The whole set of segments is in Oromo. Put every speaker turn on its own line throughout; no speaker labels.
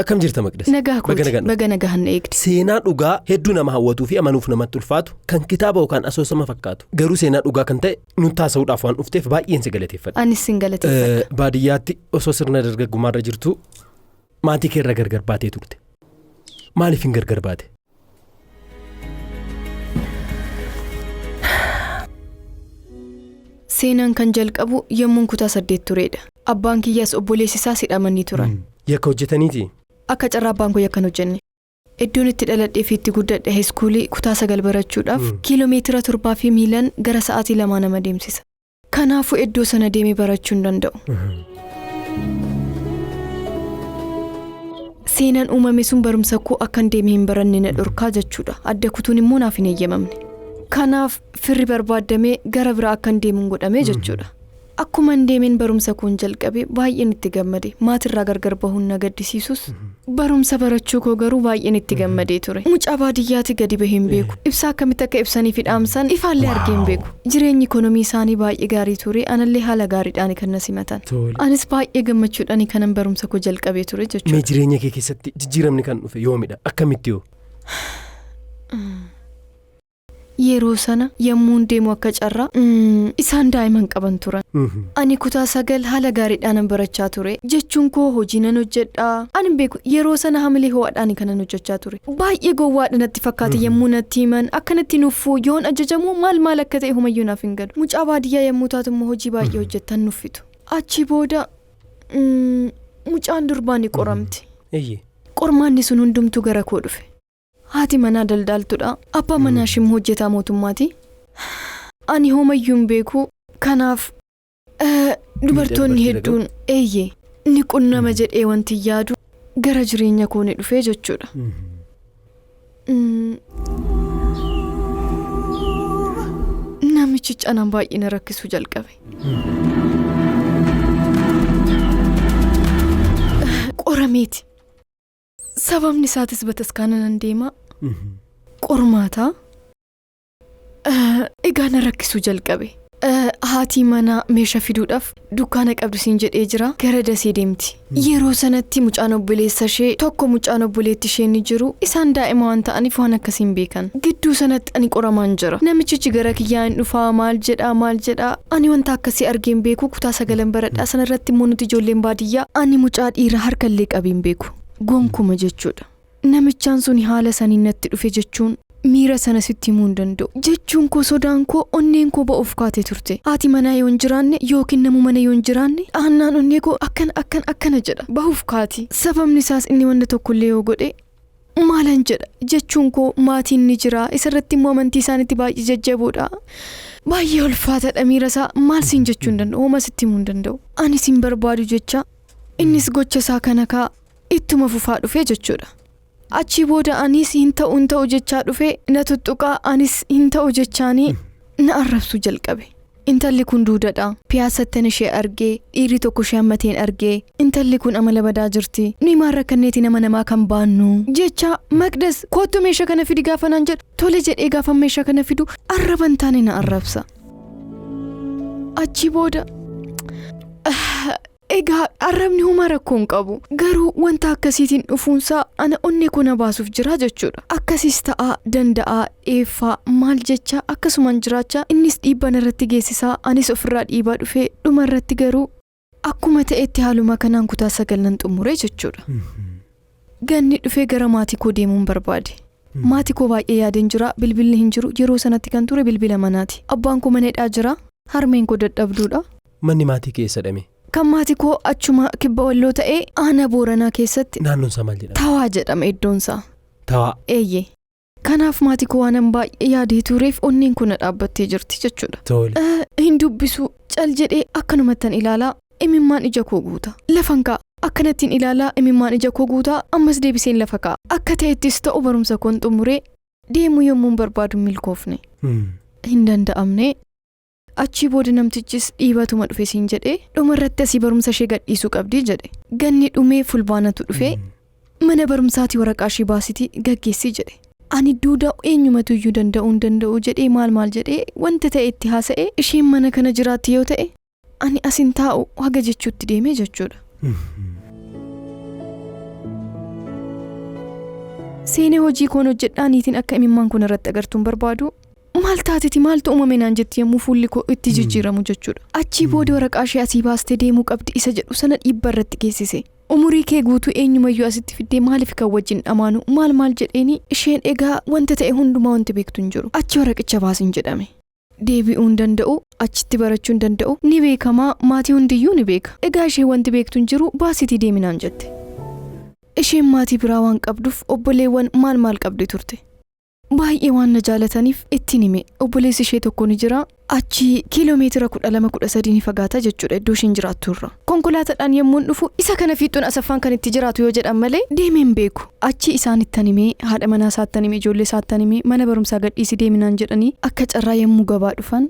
Akkam jirta Maqdas?
Nagaa
Baga
kooti.
nagaan dhufte.
Baga nagaan na eegde.
Seenaa dhugaa hedduu nama hawwatuu fi amanuuf namatti ulfaatu kan kitaaba yookaan asoosama fakkaatu garuu seenaa dhugaa kan ta'e nutti haasa'uudhaaf waan dhufteef baay'een si galateeffadha.
Anis sin galateeffadha.
Baadiyyaatti osoo sirna dargaggummaarra jirtu maatii kee irra gargar baatee turte. Maaliif hin gargar baate?
Seenaan kan jalqabu yommuun kutaa 8 turedha. Abbaan kiyyaas obboleessi isaas hidhamanii turan.
Yakka hojjetaniiti?
Akka carraa abbaan koo yakka hin hojjenne. Iddoon itti dhaladhee fi itti guddadhe haayiskuulii kutaa 9 barachuudhaaf kiiloomeetira 7 fi miilan gara sa'aatii 2 nama deemsisa. Kanaafuu iddoo sana deemee barachuu hin danda'u. Seenaan uumame sun barumsa koo akkan deemee hin baranne na dhorkaa jechuudha. Adda kutuun immoo naaf hin eeyyamamne. Kanaaf firri barbaaddamee gara biraa akkan deemuun godhame jechuudha. Akkuman deemeen barumsa koon jalqabe baay'een itti gammade. Maatirraa gargar bahuun na gaddisiisus barumsa barachuu koo garuu baay'een itti gammadee ture. Mucaa baadiyyaati gadi bahee hin beeku. Ibsaa akkamitti akka ibsanii fi dhaamsan ifaallee argee hin beeku. Jireenyi ikonomii isaanii baay'ee gaarii ture. Anallee haala gaariidhaan kan na simatan. Anis baay'ee gammachuudhaan kanan barumsa koo jalqabee ture jechuudha.
Mee jireenya kee keessatti jijjiiramni kan dhufe yoomidha? Akkamitti yoo?
Yeroo sana yommuun deemu akka carraa isaan daa'ima hin qaban turan. Ani kutaa 9 haala gaariidhaanan barachaa ture. Jechuun koo hojii nan hojjedha. Ani hin beeku yeroo sana hamilee ho'aadhaan kanan hojjechaa ture. Baay'ee gowwaadha natti fakkaate yommuu natti himan akkanatti nuffuu yoon ajajamu maal maal akka ta'e homayyuu naaf hin galu. Mucaa baadiyyaa yommuu taatu immoo hojii baay'ee hojjetta hin nuffitu. Achi booda mucaan durbaa ni qoramti. Qormaanni sun hundumtuu gara koo dhufe. Haati manaa daldaaltudha. Abbaan manaa ishee immoo hojjetaa mootummaati. Ani homayyuu hin beeku. Kanaaf dubartoonni
dubartii
hedduun eeyyee ni qunnama jedhee wanti yaadu gara jireenya koo ni dhufee jechuudha. Namichichi anaan baay'ee na rakkisuu jalqabe. Qorameeti. Sababni isaatis bataskaana nan deema. Qormaata. Egaa na rakkisuu jalqabe. Haatii manaa meeshaa fiduudhaaf dukkaana qabdu siin jedhee jira. Gara dasee deemti. Yeroo sanatti mucaan obboleessa ishee tokko mucaan obboleetti ishee ni jiru. Isaan daa'ima waan ta'aniif waan akkasii hin beekan. Gidduu sanatti ani qoramaan jira. Namichichi gara kiyyaa hin dhufaa maal jedhaa maal jedhaa. Ani wanta akkasii argee hin beeku kutaa sagalan baradhaa sanarratti immoo nuti ijoolleen baadiyyaa ani mucaa dhiira harkallee qabee hin beeku. Gonkuma jechuudha. Namichaan suni haala saniin natti dhufe jechuun miira sana sitti himuu hin danda'u. Jechuun koo sodaan koo onneen koo ba'uuf kaatee turte. Haati manaa yoo hin jiraanne yookiin namu mana yoo hin jiraanne dhahannaan onnee koo akkana akkana akkana jedha. Bahuuf kaati. Sababni isaas inni wanta tokkollee yoo godhe maalan jedha jechuun koo maatiin ni jira isarratti immoo amantii isaanitti baay'ee jajjaboodha. Baay'ee ulfaataadha miira isaa maal siin jechuu hin danda'u homaa sitti himuu hin danda'u. Ani siin barbaadu jecha innis gocha isaa kana kaa ittuma fufaa dhufee jechuudha. Achii booda anis hin ta'u hin ta'u jechaa dhufee na tuttuqaa anis hin ta'u jechaanii na arrabsuu jalqabe. Intalli kun duudadha. Piyaasattan ishee argee dhiirri tokko ishee hammateen argee intalli kun amala badaa jirti. Nuyi maal rakkanneeti nama namaa kan baannu jecha Maqdas koottu meeshaa kana fidi gaafa naan jedhu tole jedhee gaafa meeshaa kana fidu arraba hin taane na arrabsa. Achii booda Egaa arrabni homaa rakkoo hin qabu. Garuu wanta akkasiitiin dhufuunsaa ana onnee koo na baasuuf jira jechuudha. Akkasiis ta'aa danda'aa dheeffaa maal jechaa akkasumaan jiraachaa innis dhiibbaa narratti geessisaa anis ofirraa dhiibaa dhufee dhuma irratti garuu akkuma ta'etti haaluma kanaan kutaa 9 nan xumure jechuudha. Ganni dhufee gara maatii koo deemuun barbaade. Maatii koo baay'ee yaadeen jira bilbilli hin jiru yeroo sanatti kan ture bilbila manaati. Abbaan koo mana hidhaa jira harmeen koo dadhabduudha.
Manni maatii kee eessa dhame?
Kan maatii koo achuma kibba walloo ta'ee aanaa Booranaa keessatti.
Naannoon isaa maal jedhama?
Tawaa jedhama iddoon isaa.
Tawaa.
Eeyyee. Kanaaf maatii koo waanan baay'ee yaadee tureef onneen koo na dhaabbattee jirti jechuudha.
Tole.
Hin dubbisu cal jedhee akkanumattan ilaalaa imimmaan ija koo guuta. Lafan kaa'a. Akkanattiin ilaalaa imimmaan ija koo guutaa ammas deebiseen lafa kaa'a. Akka ta'ettis ta'u barumsa koon xumuree deemuu yommuun barbaadu hin milkoofne. Hin danda'amne. Achii booda namtichis dhiibatuma dhufe siin jedhee dhuma irratti asii barumsa ishee gadhiisuu qabdi jedhe. Ganni dhumee fulbaanatu dhufee mana barumsaatii waraqaa ishee baasitii gaggeessii jedhe. Ani duudaa eenyumatu iyyuu danda'uu hin danda'u jedhee maal maal jedhee wanta ta'e itti haasa'ee isheen mana kana jiraatti yoo ta'e ani as hin taa'u haga jechuutti deemee jechuudha. Seenee hojii koon hojjedhaa niitiin akka imimmaan kun irratti agartuun barbaadu. Maal taateti maaltu uumame naan jetti yommuu fuulli koo itti jijjiiramu jechuudha. Achii booda waraqaa ishee asii baastee deemuu qabdi isa jedhu sana dhiibba irratti geessise. Umurii kee guutuu eenyumayyuu asitti fiddee maaliif kan wajjin dhamaanu maal maal jedheeni isheen egaa wanta ta'e hundumaa wanti beektu hin jiru. Achi waraqicha baasin jedhame. Deebi'uu hin danda'u, achitti barachuu hin danda'u, ni beekamaa maatii hundiyyuu ni beeka. Egaa isheen wanti beektu hin jiru baasitii deeminaan jette. Isheen maatii biraa waan qabduuf obboleewwan maal maal qabdi turte. Baay'ee waan na jaalataniif ittiin hime. Obboleessi ishee tokko ni jira. Achi kiiloomeetira 12-13 ni fagaata jechuudha iddoo isheen jiraattu irra. Konkolaataadhaan yommuun dhufu isa kana fiixuun Asaffaan kan itti jiraatu yoo jedhan malee deemee hin beeku. Achi isaan ittan himee haadha manaa isaattan himee ijoollee isaattan himee mana barumsaa gadhiisi deeminaan jedhanii akka carraa yommuu gabaa dhufan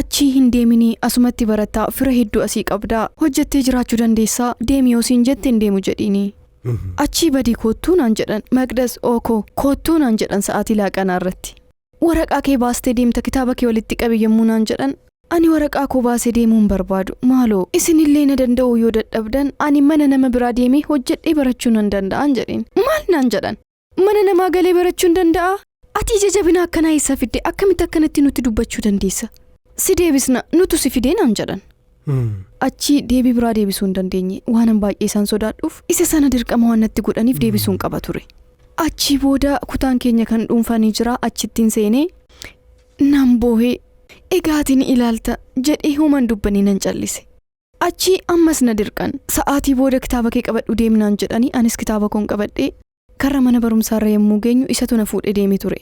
achii hin deeminii asumatti barattaa fira hedduu asii qabdaa hojjettee jiraachuu dandeessaa deemi yoo siin jette hin deemu jedhiini. Achii badii koottuu naan jedhan Maqdas ookoo koottuu naan jedhan sa'aatii laaqanaa irratti. Waraqaa kee baastee deemta kitaaba kee walitti qabi yommuu naan jedhan ani waraqaa koo baasee deemuu hin barbaadu maaloo isinillee na danda'u yoo dadhabdan ani mana nama biraa deemee hojjedhee barachuu nan danda'an jedheen. Maal naan jedhan? Mana namaa galee barachuu hin danda'a? Ati ija jabina akkanaa eessaa fidde akkamitti akkanatti nutti dubbachuu dandeessa? Si deebisna nutu si fidee naan jedhan. Achii deebii biraa deebisuu hin dandeenye waanan baay'ee isaan sodaadhuuf isa sana dirqama waan natti godhaniif deebisuun qaba ture. Achii booda kutaan keenya kan dhuunfanii jira achittiin seenee nan boohee egaa ati ni ilaalta jedhee human dubbanii nan callise. Achii ammas na dirqan sa'aatii booda kitaaba kee qabadhu deemnaan jedhanii anis kitaaba koon qabadhee karra mana barumsaarra yommuu geenyu isatu na fuudhee deeme ture.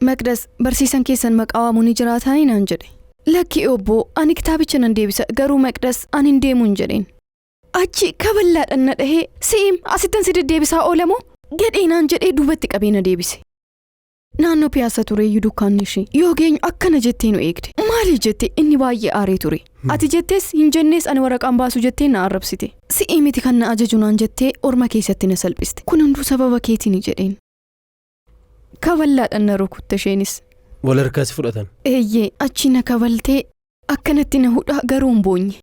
Maqdas barsiisan keessan maqaa waamuu ni jiraataanii naan jedhe. Lakki obbo ani kitaabicha nan deebisa garuu Maqdas ani hin deemuun jedheen. Achi kaballaadhaan na dhahee si'im asittan si deddeebisaa oolamoo gadhee naan jedhee duubatti qabee na deebise. Naannoo piyaasa tureeyyuu dukkaanni ishee yoo geenyu akkana jettee nu eegde. Maali jette inni baay'ee aaree ture. Ati jettees hin jennees ani waraqaan baasu jettee na arrabsite. Si'ii miti kan na ajaju naan jettee orma keessatti na salphiste. Kun hunduu sababa keetiini jedheen. Kaballaadhaan na rukutte isheenis.
Wal harkaa si fudhatan.
Eeyyee achi na kabaltee akkanatti na hudhaa garuu hin boonye.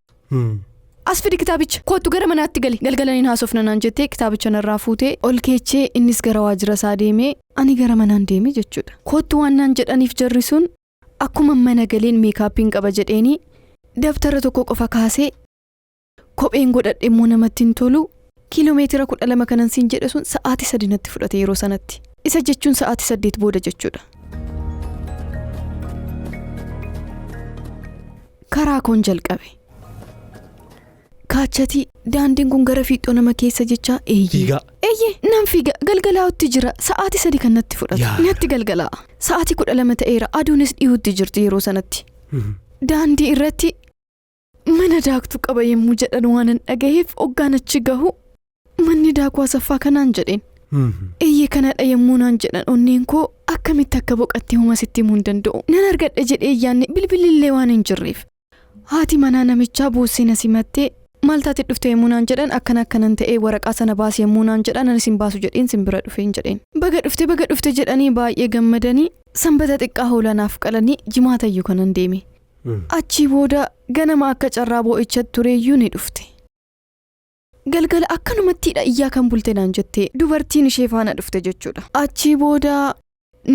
As fidi kitaabicha kootu gara manaatti gali galgalaniin haasofna naan jettee kitaabicha narraa fuutee ol keechee innis gara waajjira isaa deemee ani gara manaan deeme jechuudha. Kootu waan naan jedhaniif jarri sun akkuma mana galeen meekaappiin qaba jedheenii dabtara tokko qofa kaasee kopheen godhadhe immoo namatti hin tolu kiiloomeetira 12 kanan siin jedhe sun sa'aatii 3 natti fudhate yeroo sanatti. Isa jechuun sa'aatii 8 booda jechuudha. Karaa koon jalqabe. Kaachatii daandiin kun gara fiixoo nama keessa jecha eeyyee.
Fiigaa.
Eeyyee nan fiiga galgalaa'utti jira sa'aatii 3 kan natti fudhatu. Natti galgalaa'a. Sa'aatii 12 ta'eera aduunis dhihuutti jirti yeroo sanatti. Daandii irratti mana daaktuu qaba yommuu jedhan waanan dhagaheef hoggaan achi gahu manni daakuu Asaffaa kanaan jedheen. Eeyyee kanadha yommuu naan jedhan onneen koo akkamitti akka boqatte homa sitti himuu hin danda'u. Nan argadhe jedhee yaanne bilbilillee waan hin jirreef. Haati manaa namichaa boossee na simattee maal taate dhufte yommuu naan jedhan akkana akkanan ta'ee waraqaa sana baasi yommuu naan jedhan anis hin baasu jedheen sin bira dhufeen jedheen. Baga dhufte baga dhufte jedhanii baay'ee gammadanii sanbata xiqqaa hoolanaaf qalanii jimaatayyuu kanan deeme. Achii booda ganama akka carraa boo'icha tureeyyuu ni dhufte. Galgala akkanumattiidha iyyaa kan bulte naan jettee dubartiin ishee faana dhufte jechuudha. Achii booda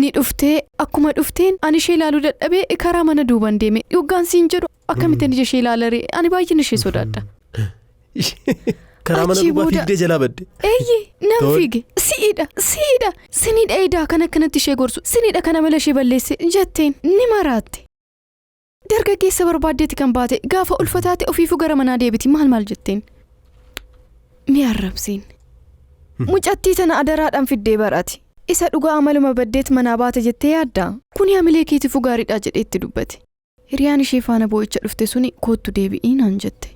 ni dhuftee akkuma dhufteen ani ishee ilaaluu dadhabee karaa mana duuban deeme yoggaan siin jedhu akkamittiin ija ishee ilaalaree ani baay'een ishee sodaadha.
Karaa mana
Achii
duubaa
booda-
fiigdee jalaa badde.
Eeyyee nan
Tole.
fiige si'idha si'idha sinidha edaa kan akkanatti ishee gorsu sinidha kana mala ishee balleesse jetteen ni maraatte. Dargaggeessa barbaaddeeti kan baate gaafa ulfataate ofiifuu gara manaa deebiti maal maal jetteen. Ni arrabseen. Mucattii tana adaraadhaan fiddee barati. Isa dhugaa amaluma baddeet manaa baate jettee yaaddaa? Kuni hamilee keetiifuu gaariidha jedhee itti dubbate. Hiriyaan ishee faana boo'icha dhufte suni koottu deebi'ii naan jette.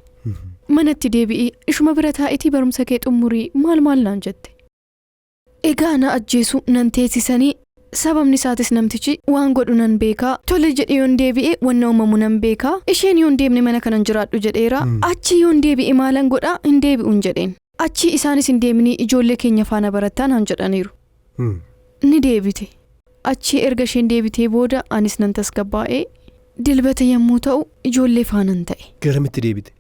Manatti deebi'ii ishuma bira taa'itii barumsa kee xumurii maal maal naan jette. Egaa na ajjeesu nan teessisanii sababni isaatis namtichi waan godhu nan beekaa tole jedhee yoon deebi'e wanna uumamu nan beekaa isheen yoon deemne mana kanan jiraadhu jedheera achi yoon deebi'e maalan godhaa hin deebi'uun jedheen. Achi isaanis hin deeminii ijoollee keenya faana barattaa naan jedhaniiru. Ni deebite. Achi erga isheen deebitee booda anis nan tasgabbaa'ee dilbata yommuu ta'u ijoollee faanan ta'e.
Garamitti deebite?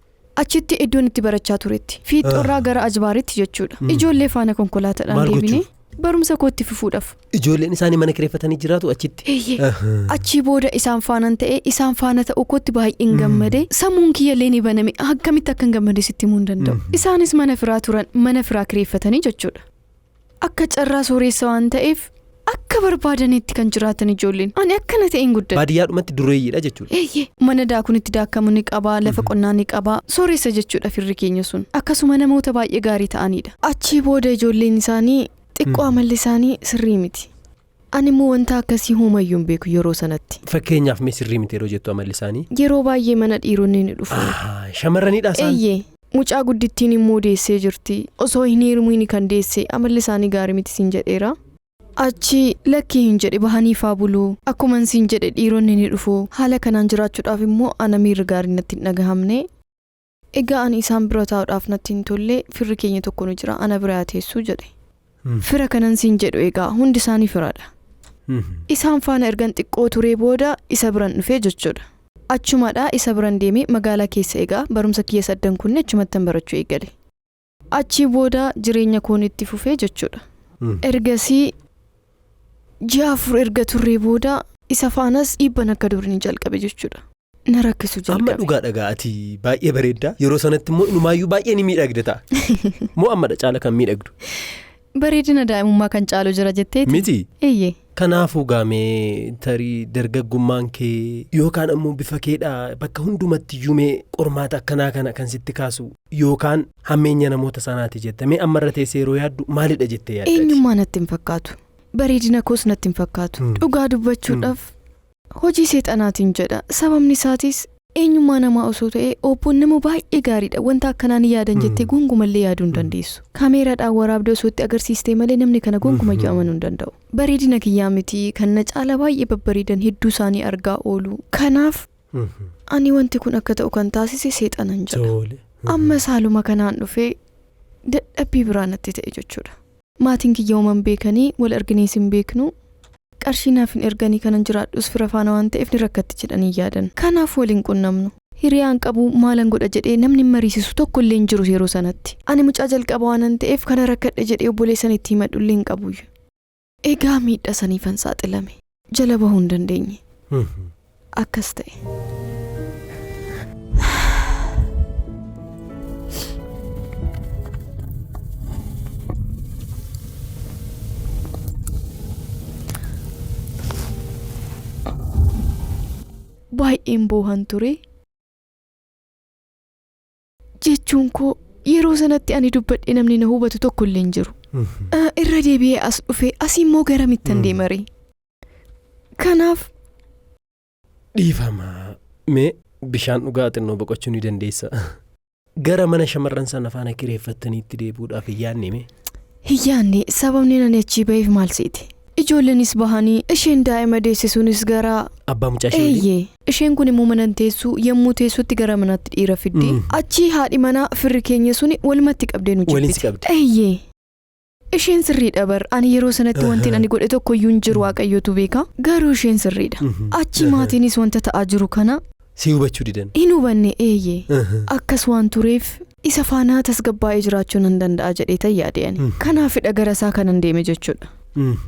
Achitti iddoon itti barachaa turetti. Fiixoorraa gara Ajbaaritti jechuudha. Ijoollee faana konkolaataadhaan
Maal
deebine.
gochuuf?
Barumsa kootti fufuudhaaf.
Ijoolleen isaanii mana kireeffatanii jiraatu achitti.
Eeyyee. Achii booda isaan faanaan ta'ee isaan faana ta'uu kootti baay'een gammade. Sammuun kiyyallee ni baname. Akkamitti akkan gammade sitti himuu hin danda'u. Isaanis mana firaa turan, mana firaa kireeffatanii jechuudha. Akka carraa sooreessa waan ta'eef akka barbaadanitti kan jiraatan ijoolleen. Ani akkana ta'een guddadhe.
Baadiyyaadhumatti dureeyyiidha jechuudha.
Eeyyee. Mana daakuun itti daakamu ni qaba, lafa qonnaa ni qaba. Sooressa jechuudha firri keenya sun. Akkasuma namoota baay'ee gaarii ta'anidha. Achii booda ijoolleen isaanii xiqqoo amalli isaanii sirrii miti. Ani immoo wanta akkasii homayyuu hin beeku yeroo sanatti.
Fakkeenyaaf mee sirrii miti yeroo jettu amalli isaanii?
Yeroo baay'ee mana dhiironni ni dhufu.
Shamarranidha isaan?
Eeyyee. Mucaa guddittiin immoo deessee jirti. Osoo hin heerumiin kan deesse amalli isaanii gaarii miti siin jedheera. Achi lakkii hin jedhe bahanii faa buluu. Akkuma siin jedhe dhiironni ni dhufu. Haala kanaan jiraachuudhaaf immoo ana miirri gaarii natti hin dhagahamne. Egaa ani isaan bira taa'uudhaaf natti hin tolle, firri keenya tokko nu jira ana bira teessuu jedhe. Fira kanan siin jedhu egaa hundi isaanii firaadha. Isaan faana ergan xiqqoo turee booda isa biran dhufee jechuudha. Achumadhaa isa biran deemee magaalaa keessa egaa barumsa kiyya saddan kunne achumattan barachuu eegale. Achii booda jireenya koon itti fufee jechuudha. Ergasii ji'a 4 erga turree booda isa faanas dhiibban akka durii ni jalqabe jechuudha. Na rakkisu jalqabe.
Amma dhugaa dhagaa ati baay'ee bareedda. Yeroo sanatti immoo inumaayyuu baay'ee ni miidhagde ta'a. Moo ammadha caala kan miidhagdu?
Bareedina daa'imummaa kan caalu jira jetteeti?
Miti.
Eeyyee.
Kanaafuu gaamee tarii dargaggummaan kee yookaan ammoo bifa keedhaa bakka hundumatti iyyuu mee qormaata akkanaa kana kan sitti kaasu yookaan hammeenya namoota sanaati jette. Mee ammarra teessee yeroo yaaddu maalidha jettee yaadda?
Eenyummaa natti hin fakkaatu. Bareedina koos natti hin fakkaatu. Dhugaa dubbachuudhaaf hojii seexanaatiin jedha. Sababni isaatis eenyummaa namaa osoo ta'e obboon nama baay'ee gaariidha. Wanta akkanaan yaadan jettee gonkumallee yaaduu hin dandeessu. Kaameeraadhaan waraabdee osoo itti agarsiistee malee namni kana gonkumayyuu amanuu hin danda'u. Bareedina kiyyaa miti kan na caala baay'ee babbareedan hedduu isaanii argaa oolu. Kanaaf ani wanti kun akka ta'u kan taasise seexanan jedha. Amma saaluma kanaan dhufee dadhabbii biraa natti ta'e jechuudha. Maatiin kiyya uuman beekanii wal arginees hin beeknu. Qarshii naaf hin erganii kanan jiraadhus fira faana waan ta'eef ni rakkatti jedhanii yaadan. Kanaaf waliin qunnamnu. Hiriyaan qabu maalan godha jedhee namni mariisisu tokko illee hin jiru yeroo sanatti. Ani mucaa jalqaba waanan ta'eef kana rakkadhe jedhee obboleessan itti himadhu illee hin qabuyyuu. Egaa miidhaa saniifan saaxilame. Jala bahuu hin dandeenye. Akkas ta'e. Baay'een boohan ture. Jechuun koo yeroo sanatti ani dubbadhe namni na hubatu tokko illee hin jiru. Irra deebi'ee as dhufe asii immoo garamittan deema ree? Kanaaf
dhiifama. Mee bishaan dhugaa xinnoo boqochuu ni dandeessa. Gara mana shamarran sana faana kireeffattaniitti deebi'uudhaaf hin yaadne mee?
Hin yaadne. Sababni ani achii ba'eef maal seete? Ijoolleenis bahanii isheen daa'ima deessisuunis gara
abbaa mucaa ishee waliin?
Eeyyee. Isheen kun immoo mana teessu yommuu teessutti gara manaatti dhiira fiddi. Achii haadhi manaa firri keenya suni walumatti qabdee nu
Waliin si
jibbite.
qabde?
Eeyyee. Isheen sirriidha bar. Ani yeroo sanatti wanti ani godhe tokko iyyuu hin jiru Waaqayyotu beeka. Garuu isheen sirriidha. Achi maatiinis wanta ta'aa jiru kana
Si hubachuu didan?
Hin hubanne eeyyee. Akkas waan tureef isa faanaa tasgabbaa'ee jiraachuu nan danda'a jedhee tan yaade ani. Kanaafidha gara isaa kanan deeme jechuudha.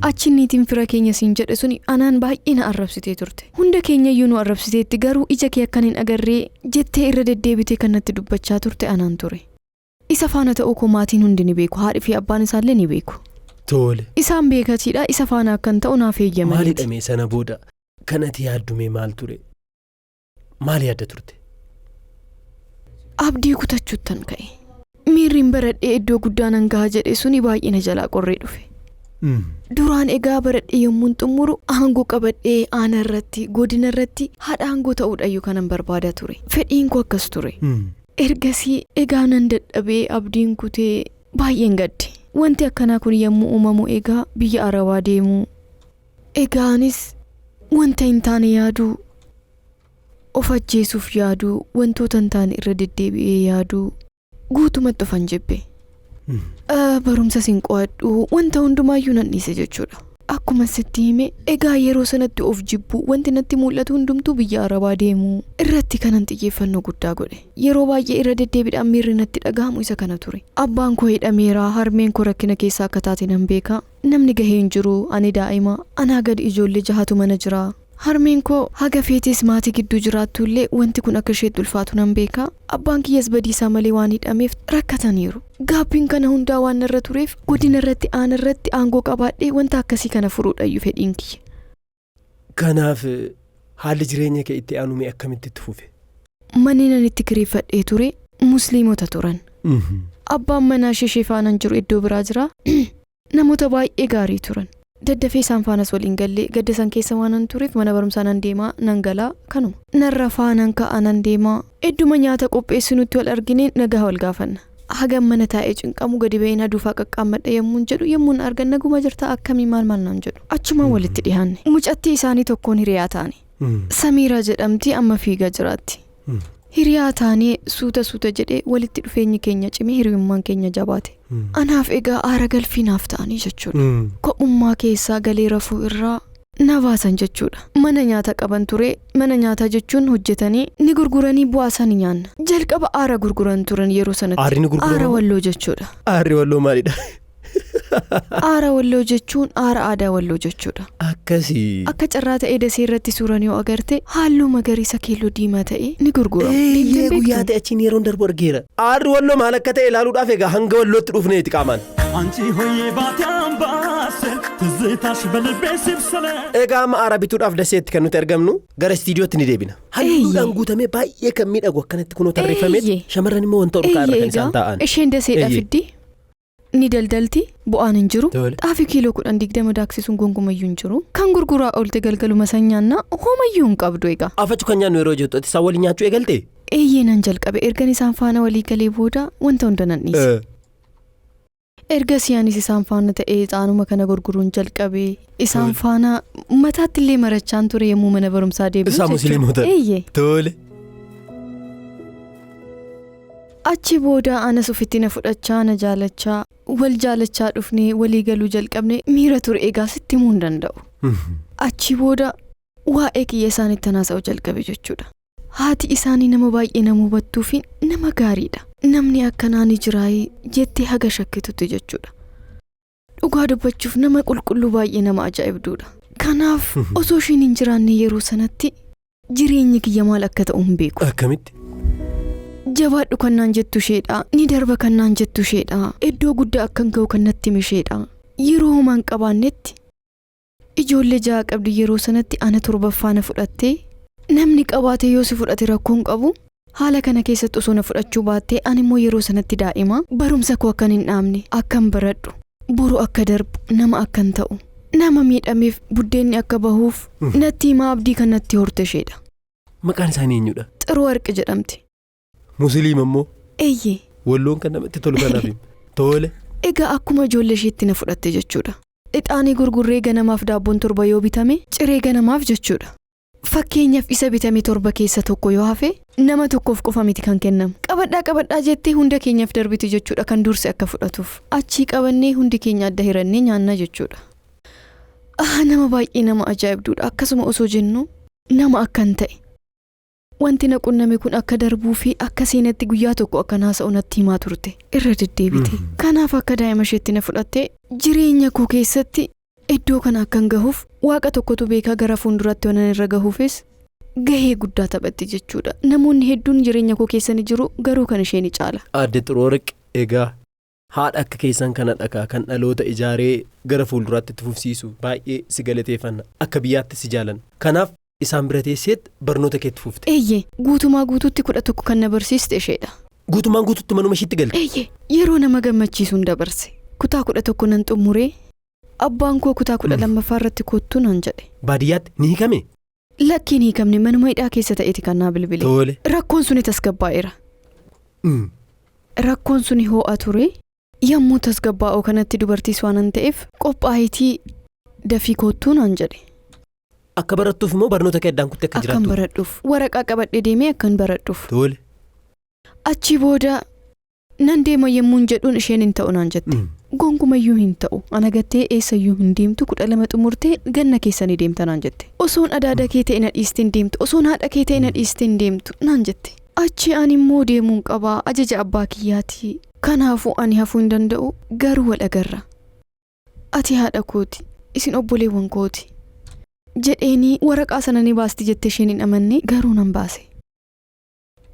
Achi niitiin fira keenya siin jedhe suni anaan baay'ee na arrabsitee turte. Hunda keenya iyyuu nu arrabsiteetti garuu ija kee akkan hin agarree jettee irra deddeebitee kan natti dubbachaa turte anaan ture. Isa faana ta'uu koo maatiin hundi ni beeku. Haadhi fi abbaan isaallee ni beeku.
Tole.
Isaan beekatiidha. Isa faana akkan ta'u naaf eeyyamaniiti.
Maalidha mee sana booda kan ati yaaddu mee maal ture? Maal yaadda turte?
Abdii kutachuuttan ka'e. Miirriin baradhee iddoo guddaa nan gaha jedhe suni baay'ee na jalaa qorree dhufe. Duraan egaa baradhee yommuun xumuru aangoo qabadhee aana irratti godina irratti haadha aangoo ta'uudhayyuu kanan barbaada ture. Fedhiin koo akkas ture. Ergasii egaa nan dadhabee abdiin kutee baay'een gadde. Wanti akkanaa kun yommuu uumamu egaa biyya Arabaa deemuu. Egaanis wanta hin taane yaaduu, of ajjeesuuf yaaduu, wantoota hin taane irra deddeebi'ee yaaduu guutumatti ofan jibbe. Barumsa sin qo'adhu wanta hundumaayyuu nan dhiise jechuudha. Akkuma sitti hime egaa yeroo sanatti of jibbu wanti natti mul'atu hundumtuu biyya arabaa deemuu irratti kanan xiyyeeffannoo guddaa godhe. Yeroo baay'ee irra deddeebiidhaan miirri natti dhaga'amu isa kana ture. Abbaan koo hidhameera, harmeen koo rakkina keessa akka taate nan beeka. Namni gahee hin jiru, ani daa'ima, anaa gadi ijoollee jahatu mana jira. Harmeen koo haga feetes maatii gidduu jiraattu illee wanti kun akka isheetti ulfaatu nan beeka. Abbaan kiyyas badiisaa malee waan hidhameef rakkataniiru. Gaabbiin kana hundaa waan narra tureef godina irratti aana irratti aangoo qabaadhee wanta akkasii kana furuudhayyuu fedhiin kiyya.
Kanaaf haalli jireenya kee itti aanu mee akkamitti itti fufe?
Manneen ani itti kireeffadhee ture musliimota turan. Abbaan manaa ishee faanaan jiru iddoo biraa jira. Namoota baay'ee gaarii turan. Daddafee isaan faanas waliin gallee gadda san keessa waan an tureef mana barumsaa nan deemaa nan galaa kanuma. Nan rafaa nan ka'a nan deemaa. Idduma nyaata qopheessinutti wal argine nagaa wal gaafanna. Hagam mana taa'ee cinqamu gadi ba'een aduufaa qaqqaammadha yommuun jedhu yommuun argan naguma jirta akkamii maal maal naan jedhu. Achumaan walitti dhiyaanne. Mucattii isaanii tokkoon hiriyaa taane. Samiiraa jedhamti amma fiigaa jiraatti. Hiriyaa taanee suuta suuta jedhee walitti dhufeenyi keenya cimee hiriyummaan keenya jabaate. Anaaf egaa aara galfii naaf ta'anii jechuudha. Kophummaa keessaa galee rafuu irraa na baasan jechuudha. Mana nyaata qaban ture. Mana nyaataa jechuun hojjetanii ni gurguranii bu'aa isaanii nyaanna. Jalqaba aara gurguran turan yeroo sanatti.
Aarri ni gurguramu?
Aara walloo jechuudha.
Aarri walloo maalidha?
Aara walloo jechuun aara aadaa walloo jechuudha.
Akkasii.
Akka carraa ta'ee dasee irratti suuraan yoo agarte halluu magariisa keelloo diimaa ta'e ni gurgurama. Deemtee
Eeyyee guyyaa
beektu?
ta'e achiin yeroon darbu argeera. Aarri walloo maal akka ta'e ilaaluudhaaf egaa hanga wallootti dhufneeti qaamaan.
አንቺ ሆዬ ባቴ አምባሰል ትዝታሽ በልቤ ሲብሰለ
Egaa amma aara bituudhaaf daseetti kan nuti argamnu gara istiidiyootti ni deebina. Halluudhaan guutamee baay'ee kan miidhagu akkanatti kunoo tarreeffamee
Eeyyee.
shamarran immoo wanta olka'aa irra
Eeyyee
kan isaan
egaa
taa'an.
isheen daseedha
Eeyyee.
fiddi. Ni daldalti bu'aan hin jiru.
Tole.
Xaafii kiiloo 10-20 daaksisuun gonkumayyuu hin jiru. Kan gurguraa oolte galgaluma san nyaanna homayyuu hin qabdu egaa.
Afachu kan nyaannu yeroo jettu ati isaan waliin nyaachuu eegalte?
Eeyyee nan jalqabe ergan isaan faana walii galee booda wanta hunda nan dhiise. Ergasii anis isaan faana ta'ee xaanuma kana gurguruun jalqabe isaan
Tole.
faana mataatti illee marachaan ture yommuu mana barumsaa deebi'u
Isaan
jechuudha.
musliimota.
Eeyyee.
Tole.
Achi booda anas ofitti na fudhachaa na jaalachaa wal jaalachaa dhufnee walii galuu jalqabne miira ture egaa sitti himuu hin danda'u. Achi booda waa'ee kiyya isaanitti haasa'uu jalqabe jechuudha. Haati isaanii nama baay'ee nama hubattuu fi nama gaariidha. Namni akkanaa ni jiraayee jettee haga shakkitutti jechuudha. Dhugaa dubbachuuf nama qulqulluu baay'ee nama ajaa'ibduudha. Kanaaf osoo ishiin hin jiraanne yeroo sanatti jireenyi kiyya maal akka ta'u hin beeku.
Akkamitti?
Jabaadhu kan naan jettu isheedha. Ni darba kan naan jettu isheedha. Iddoo guddaa akkan ga'u kan natti hime isheedha. Yeroo homaa hin qabaannetti ijoollee ja'a qabdi yeroo sanatti ana torbaffaa na fudhattee namni qabaate yoo si fudhate rakkoo hin qabu. Haala kana keessatti osoo na fudhachuu baattee ani immoo yeroo sanatti daa'ima barumsa koo akkan hin dhaabne akkan baradhu boru akka darbu nama akkan ta'u nama miidhameef buddeenni akka bahuuf natti himaa abdii kan natti horte isheedha.
Maqaan isaanii eenyudha?
Xiruu Warqi jedhamti.
Musliima immoo
Eeyyee.
walloon kan namatti tolu kanaaf hima. Tole.
Egaa akkuma ijoollee isheetti na fudhatte jechuudha. Ixaanii gurgurree ganamaaf daabboon torba yoo bitame ciree ganamaaf jechuudha. Fakkeenyaaf isa bitame torba keessa tokko yoo hafe nama tokkoof qofa miti kan kennamu. Qabadhaa qabadhaa jettee hunda keenyaaf darbiti jechuudha kan dursi akka fudhatuuf. Achii qabannee hundi keenya adda hirannee nyaanna jechuudha. Ah, nama baay'ee nama ajaa'ibduudha. Akkasuma osoo jennu nama akkan ta'e. Wanti na qunname kun akka darbuu fi akka seenatti guyyaa tokko akka haasa'u natti himaa turte irra deddeebite. Kanaaf akka daa'ima isheetti na fudhatte jireenya koo keessatti iddoo kana akkan gahuuf waaqa tokkotu beekaa gara fuulduratti waan irra gahuufis gahee guddaa taphatti jechuudha. Namoonni hedduun jireenya koo keessa ni jiru garuu kan ishee ni caala.
Aadde Xuruwarqi egaa haadha akka keessan kana dhakaa kan dhaloota ijaaree gara fuulduraatti itti fufsiisu baay'ee si galateeffanna akka biyyaatti si jaalanna. Kanaaf isaan bira teesseet barnoota keetti fufte.
Eeyyee guutumaa guutuutti 11 kan na barsiiste isheedha.
Guutumaan guutuutti manuma ishiitti galte.
Eeyyee yeroo nama gammachiisuun dabarse kutaa 11 nan xumuree abbaan koo kutaa 12ffaa irratti kottuu naan jedhe.
Baadiyyaatti ni hiikame?
Lakkiin hiikamne manuma hidhaa keessa ta'eeti kan naa bilbile.
Tole.
Rakkoon suni tasgabbaa'eera. Rakkoon suni ho'a ture. Yommuu tasgabbaa'oo kanatti dubartiis waan ta'eef qophaa'itii dafii kottuu naan jedhe.
Akka barattuuf immoo barnoota kee addaan kuttee akka
Akkan
jiraattu.
baradhuuf waraqaa qabadhee deemee akkan baradhuuf.
Tole.
Achi booda nan deema yommuun jedhuun isheen hin ta'u naan jette. Gonkumayyuu hin ta'u. Ana gattee eessayyuu hin deemtu 12 xumurtee ganna keessanii deemta naan jette. Osoon adaada kee ta'e na dhiistee hin deemtu. Osoon haadha kee ta'e na dhiistee hin deemtu naan jette. Achi ani immoo deemuun qabaa ajaja abbaa kiyyaati. Kanaafuu ani hafuu hin danda'u garuu wal agarra. Ati haadha kooti. Isin obboleewwan kooti. Jedheenii waraqaa sana ni baasti jettee isheen hin amanne garuu nan baase.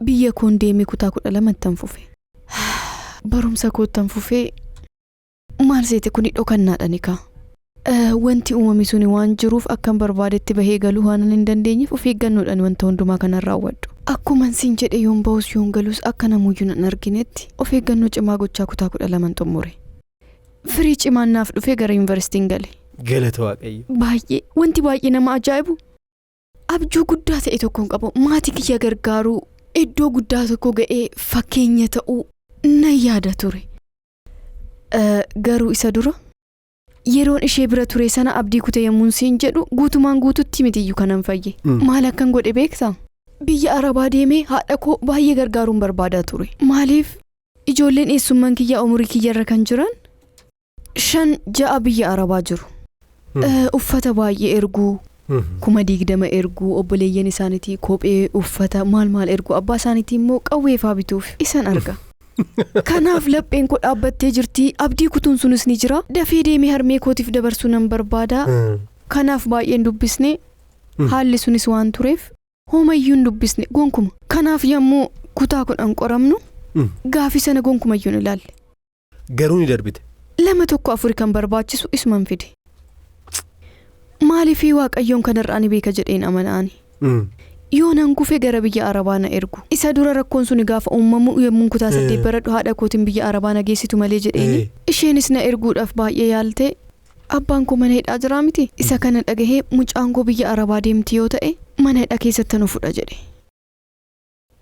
Biyya koon deemee kutaa 12ttan fufe. Barumsa koottan fufee maal seete kuni dhokannaadha ni kaa. Wanti uumame suni waan jiruuf akkan barbaadetti bahee galuu waan hin dandeenyeef of eeggannoodhaan wanta hundumaa kanan raawwadhu. Akkuman siin jedhe yoon bahus yoon galus akka namuyyuu nan arginetti of eeggannoo cimaa gochaa kutaa 12 xumure. Firii cimaan naaf dhufee gara yuunivarsiitiin gale.
Galata Waaqayyo.
Baay'ee wanti baay'ee nama ajaa'ibu abjuu guddaa ta'e tokkoon qabu maatii kiyya gargaaruu iddoo guddaa tokko ga'ee fakkeenya ta'uu nan yaada ture. Garuu isa dura yeroon ishee bira ture sana abdii kute yommuun siin jedhu guutumaan guututti mitiyyuu kanan fayye. Maal akkan godhe beektaa? Biyya Arabaa deemee haadha koo baay'ee gargaaruun barbaadaa ture. Maaliif ijoolleen eessummaan kiyyaa umurii kiyyarra kan jiran 5-6 biyya Arabaa jiru. Uffata baay'ee erguu 20,000 erguu obboleeyyan isaaniitii kophee uffata maal maal erguu abbaa isaaniitii immoo qawwee faa bituuf isan arga. Kanaaf lapheen koo dhaabbattee jirti abdii kutuun sunis ni jira dafee deemee harmee kootiif dabarsuu nan barbaada. Kanaaf baay'een dubbisne haalli sunis waan tureef homayyuu hin dubbisne gonkuma. Kanaaf yommuu kutaa 10 qoramnu gaafii sana gonkumayyuu hin ilaalle.
Garuu ni darbite.
2 1 4 kan barbaachisu isuman fide. Maaliifii Waaqayyoon kanarraa ni beeka jedheen amanaani. Yoo nan kufe gara biyya Arabaa na ergu. Isa dura rakkoon suni gaafa uumamu yommuun kutaa 8 baradhu haadha kootiin biyya Arabaa na geessitu malee jedheeni. Isheenis na erguudhaaf baay'ee yaalte. Abbaan koo mana hidhaa jiraa miti. Isa kana dhagahee mucaan koo biyya Arabaa deemti yoo ta'e mana hidhaa keessatti nu fudha jedhe.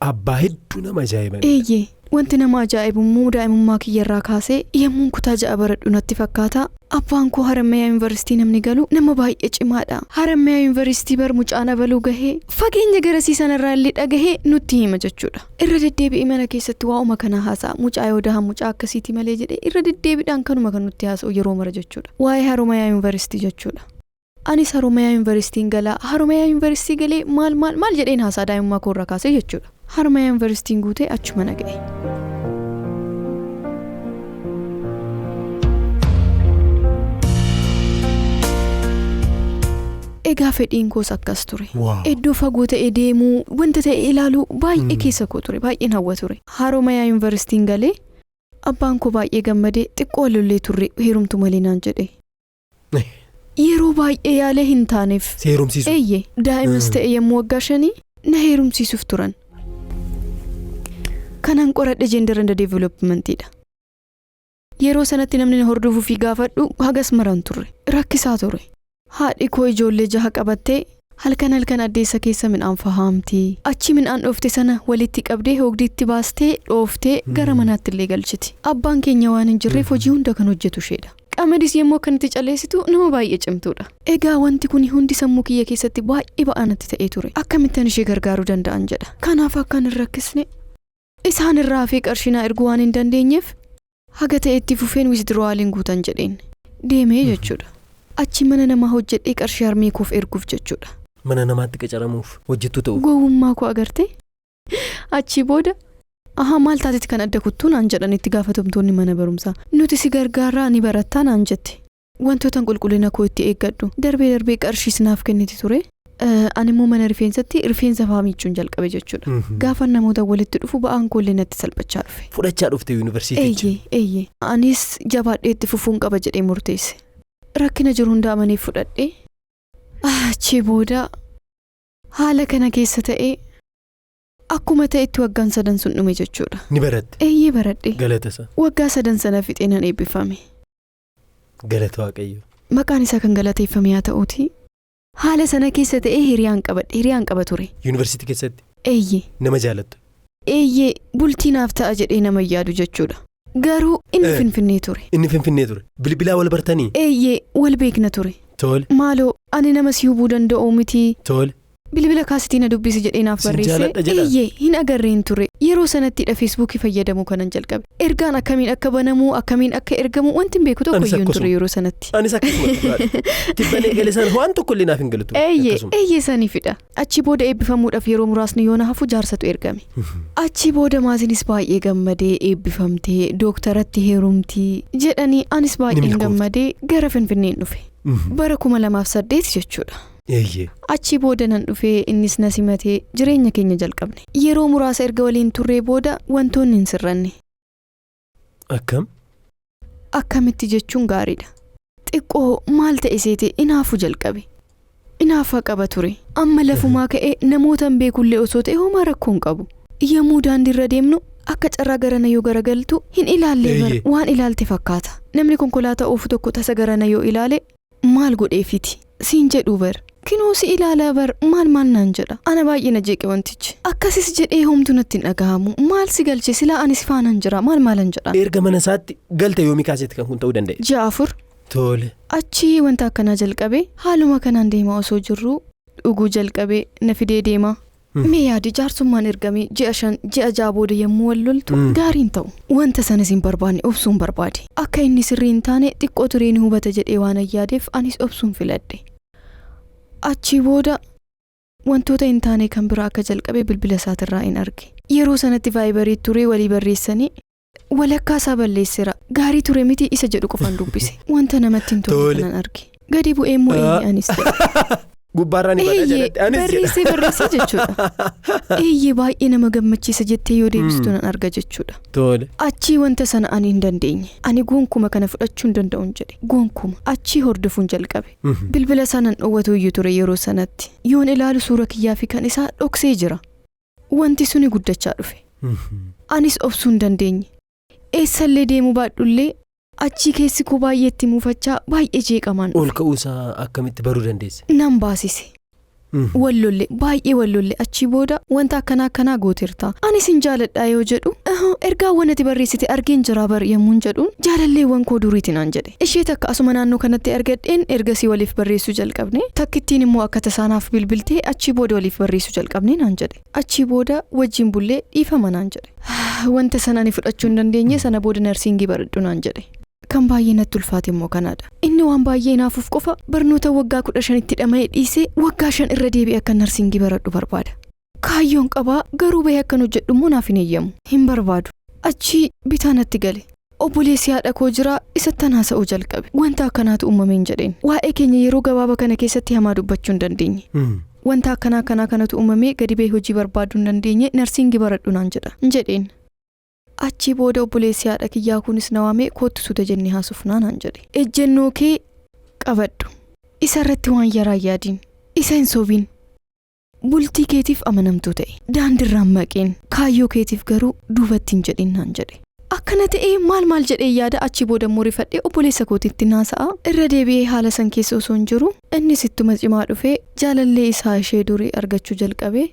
Abbaa hedduu nama ajaa'ibanidha.
Eeyyee wanti nama ajaa'ibu immoo daa'imummaa kiyyarraa kaasee yommuun kutaa 6 baradhu natti fakkaata. Abbaan koo Harammayaa yuunivarsiitii namni galu nama baay'ee cimaadha. Harammayaa yuunivarsiitii bar mucaan abaluu gahee fageenya garasii sanarraa illee dhagahee nutti hima jechuudha. Irra deddeebi'ee mana keessatti waa'uma kana haasa'a. Mucaa yoo dahan mucaa akkasiiti malee jedhee irra deddeebiidhaan kanuma kan nutti haasa'u yeroo mara jechuudha. Waa'ee Harammayaa yuunivarsiitii jechuudha. Anis Harammayaa yuunivarsiitiin galaa Harammayaa yuunivarsiitii galee maal maal maal jedheen haasaa daa'imummaa koo irraa kaasee jechuudha. Harammayaa yuunivarsiitiin guutee achuma na ga'e. Egaa fedhiin koos akkas ture. Iddoo fagoo ta'e deemuu wanta ta'e ilaaluu baay'ee keessa koo ture baay'een hawwa ture. Harammayaa yuunivarsiitiin galee abbaan koo baay'ee gammadee xiqqoo lollee turre heerumtu malee naan jedhe. Yeroo baay'ee yaalee hin taaneef.
Si heerumsiisu.
Eeyyee daa'imas ta'e yommuu waggaa 5 na heerumsiisuuf turan. Kanan qoradhe gender and developmentiidha. Yeroo sanatti namni na hordofuu fi gaafadhu hagas maran turre rakkisaa ture. Haadhi koo ijoollee 6 qabattee halkan halkan addeessa keessa midhaan fahaamti. Achi midhaan dhoofte sana walitti qabdee hoogdiitti baastee dhooftee gara manaatti illee galchiti. Abbaan keenya waan hin jirreef hojii hunda kan hojjetu isheedha. Qamadis yommuu akkanatti calleessitu nama baay'ee cimtuudha. Egaa wanti kun hundi sammuu kiyya keessatti baay'ee ba'aa natti ta'ee ture. Akkamittan ishee gargaaruu danda'an jedha. Kanaaf akkan hin rakkisne isaan irraa fi qarshii naa erguu waan hin dandeenyeef haga ta'etti fufeen withdrawaliin guutan jedheen deemee jechuudha. Achi mana namaa hojjedhee qarshii harmee koof erguuf jechuudha.
Mana namaatti qacaramuuf hojjettuu ta'uuf.
Gowwummaa koo agartee? Achi booda ahaa maal taatetti kan adda kuttuu naan jedhan itti gaafatamtoonni mana barumsaa. Nuti si gargaaraa ni barattaa naan jette. Wantootan qulqullina koo itti eeggadhu darbee darbee qarshiis naaf kenniti ture. Ani immoo mana rifeensatti rifeensa faa miicuun jalqabe jechuudha. Gaafa namoota walitti dhufu ba'aan koo illee natti salphachaa dhufe.
Fudhachaa dhufte yuunivarsiiticha.
Eeyyee eeyyee anis jabaadhee itti fufuun qaba jedhee murteesse. Rakkina jiru hunda amanee fudhadhee achi booda haala kana keessa ta'ee akkuma ta'etti waggaan 3 sun dhume jechuudha.
Ni baratte.
Eeyyee baradhe.
Galata isaa.
Waggaa 3 sana fixee nan eebbifame.
Galata Waaqayyo.
Maqaan isaa kan galateeffame haa ta'uuti. Haala sana keessa ta'ee hiriyaan qabadhe hiriyaan qaba ture.
Yuunivarsiitii keessatti.
Eeyyee.
Nama jaalattu.
Eeyyee bultii naaf ta'a jedhee nama yaadu jechuudha. Garuu inni Finfinnee ture.
Inni Finfinnee ture. Bilbilaa wal bartanii?
Eeyyee wal beekna ture.
Tole.
Maaloo ani nama si hubuu danda'u miti.
Tole.
Bilbila kaasitii na dubbisi jedhee naaf
Sin
barreesse.
jaaladha jedha.
Eeyyee, hin agarreen ture. Yeroo sanattidha Feesbuukii fayyadamuu kanan jalqabe. Ergaan akkamiin akka banamu, akkamiin akka ergamu wanti hin beeku tokko
Anis
iyyuu hin
akkasuma.
ture yeroo sanatti.
Anis akkasuma dhugaadha. Tibbanee gale sana waan tokko illee naaf hin galu ture.
Eeyyee,
Akkasuma.
eeyyee saniifidha. Achi booda eebbifamuudhaaf yeroo muraasni yoo na hafu jaarsatu ergame. Achi booda maatiinis baay'ee gammadee eebbifamtee dooktaratti heerumtii jedhanii anis baay'een
milkoofte.
gammadee gara Finfinneen dhufe. Bara 2008 jechuudha.
Eeyyee.
Achi booda nan dhufee innis na simatee jireenya keenya jalqabne. Yeroo muraasa erga waliin turree booda wantoonni hin sirranne.
Akkam?
Akkamitti jechuun gaariidha. Xiqqoo maal ta'e seete inaafuu jalqabe. Inaafaa qaba ture. Amma lafumaa ka'ee namoota hin beekullee osoo ta'e homaa rakkoo hin qabu. Yommuu daandiirra deemnu akka carraa garana yoo garagaltu hin ilaallee bara
Eeyyee.
waan ilaalte fakkaata. Namni konkolaataa oofu tokko tasa garana yoo ilaale maal godheefiti? Siin jedhuu bar. Kinoo si ilaalaa bar maal maal naan jedha. Ana baay'ee na jeeqe wantichi. Akkasis jedhee homtuu natti hin dhagahamu. Maal si galche silaa anis faanaan jira maal maalan jedha.
Erga mana isaatti galte yoomii kaasetti kan kun ta'uu danda'e?
Ji'a 4
Tole.
Achi wanta akkanaa jalqabe haaluma kanaan deemaa osoo jirru dhuguu jalqabe na fidee deema. Mee yaadi jaarsummaan ergamee ji'a 5 ji'a 6 booda yommuu wal loltu gaariin ta'u. Wanta sanas hin barbaanne obsuun barbaade. Akka inni sirrii hin taane xiqqoo turee ni hubata jedhee waan yaadeef anis obsuun filadhe. Achi booda wantoota hin taane kan biraa akka jalqabe bilbila isaatirraa hin arge. Yeroo sanatti vaayibarii turee walii barreessanii walakkaa isaa balleesseera. Gaarii ture miti isa jedhu qofaan dubbise. Wanta namatti hin tolle
Tole.
kanan arge. Gadi bu'ee immoo inni anis jedhe.
Gubbaarraa ni badha
Eeyyee,
jalatti anis jedha.
barreessee barreessee jechuudha. Eeyyee, baay'ee nama gammachiisa jettee yoo deebistu nan arga jechuudha.
Tole.
Achii wanta sana ani hin dandeenye. Ani gonkuma kana fudhachuu hin danda'uun jedhe. Gonkuma. Achii hordofuun jalqabe. Bilbila sanan dhoowwatu iyyuu ture yeroo sanatti. Yoon ilaalu suura kiyyaa fi kan isaa dhoksee jira. Wanti suni guddachaa dhufe. Anis obsuu hin dandeenye. Eessallee deemuu baadhullee achii keessi koo baay'ee itti muufachaa baay'ee jeeqamaan
Ol ka'uusaa akkamitti baruu dandeesse?
nan baasise. Wallolle baay'ee wallolle achii booda wanta akkanaa akkanaa gooteerta. Anis hin jaaladhaa yoo jedhu ergaawwan ati barreessite argeen jiraa bar yommuun jedhuun jaalalleewwan koo duriiti naan jedhe. Ishee takka asuma naannoo kanatti argadheen ergasii waliif barreessuu jalqabne. Takkittiin immoo akka tasaanaaf bilbiltee achii booda waliif barreessuu jalqabne naan jedhe. Achii booda wajjin bullee dhiifama naan jedhe. Wanta sana ani fudhachuu hin dandeenye sana booda narsiingii baradhu naan jedhe. Kan baay'ee natti ulfaate immoo kanaadha. Inni waan baay'ee naafuuf qofa barnoota waggaa 15tti dhama'ee dhiisee waggaa 5 irra deebi'ee akka narsiingii baradhu barbaada. Kaayyoon qabaa garuu bahee akkan hojjedhu immoo naaf hin eeyyamu. Hin barbaadu. Achii bitaa natti gale. Obboleessi haadha koo jiraa isatti haasa'uu jalqabe. Wanta akkanaatu uumameen jedheen. Waa'ee keenya yeroo gabaabaa kana keessatti hamaa dubbachuu hin dandeenye. Wanta akkanaa akkanaa kanatu uumamee gadi bahee hojii barbaaduu hin dandeenye narsiingii baradhu naan jedha. Jedheen. Achii booda obboleessi haadha kiyyaa kunis na waamee kottu suuta jennee haasofnaa naan jedhe. Ejjennoo kee qabadhu. Isa irratti waan yaraa yaadiin. Isa hin sobiin. Bultii keetiif amanamtuu ta'e. Daandirraan maqeen. Kaayyoo keetiif garuu duubatti hin jedhin naan jedhe. Akkana ta'ee maal maal jedhee yaada achii booda immoo rifadhee obboleessa kootiitti naasa'a. Irra deebi'ee haala san keessa osoo hin jiru innis ittuma cimaa dhufee jaalallee isaa ishee durii argachuu jalqabee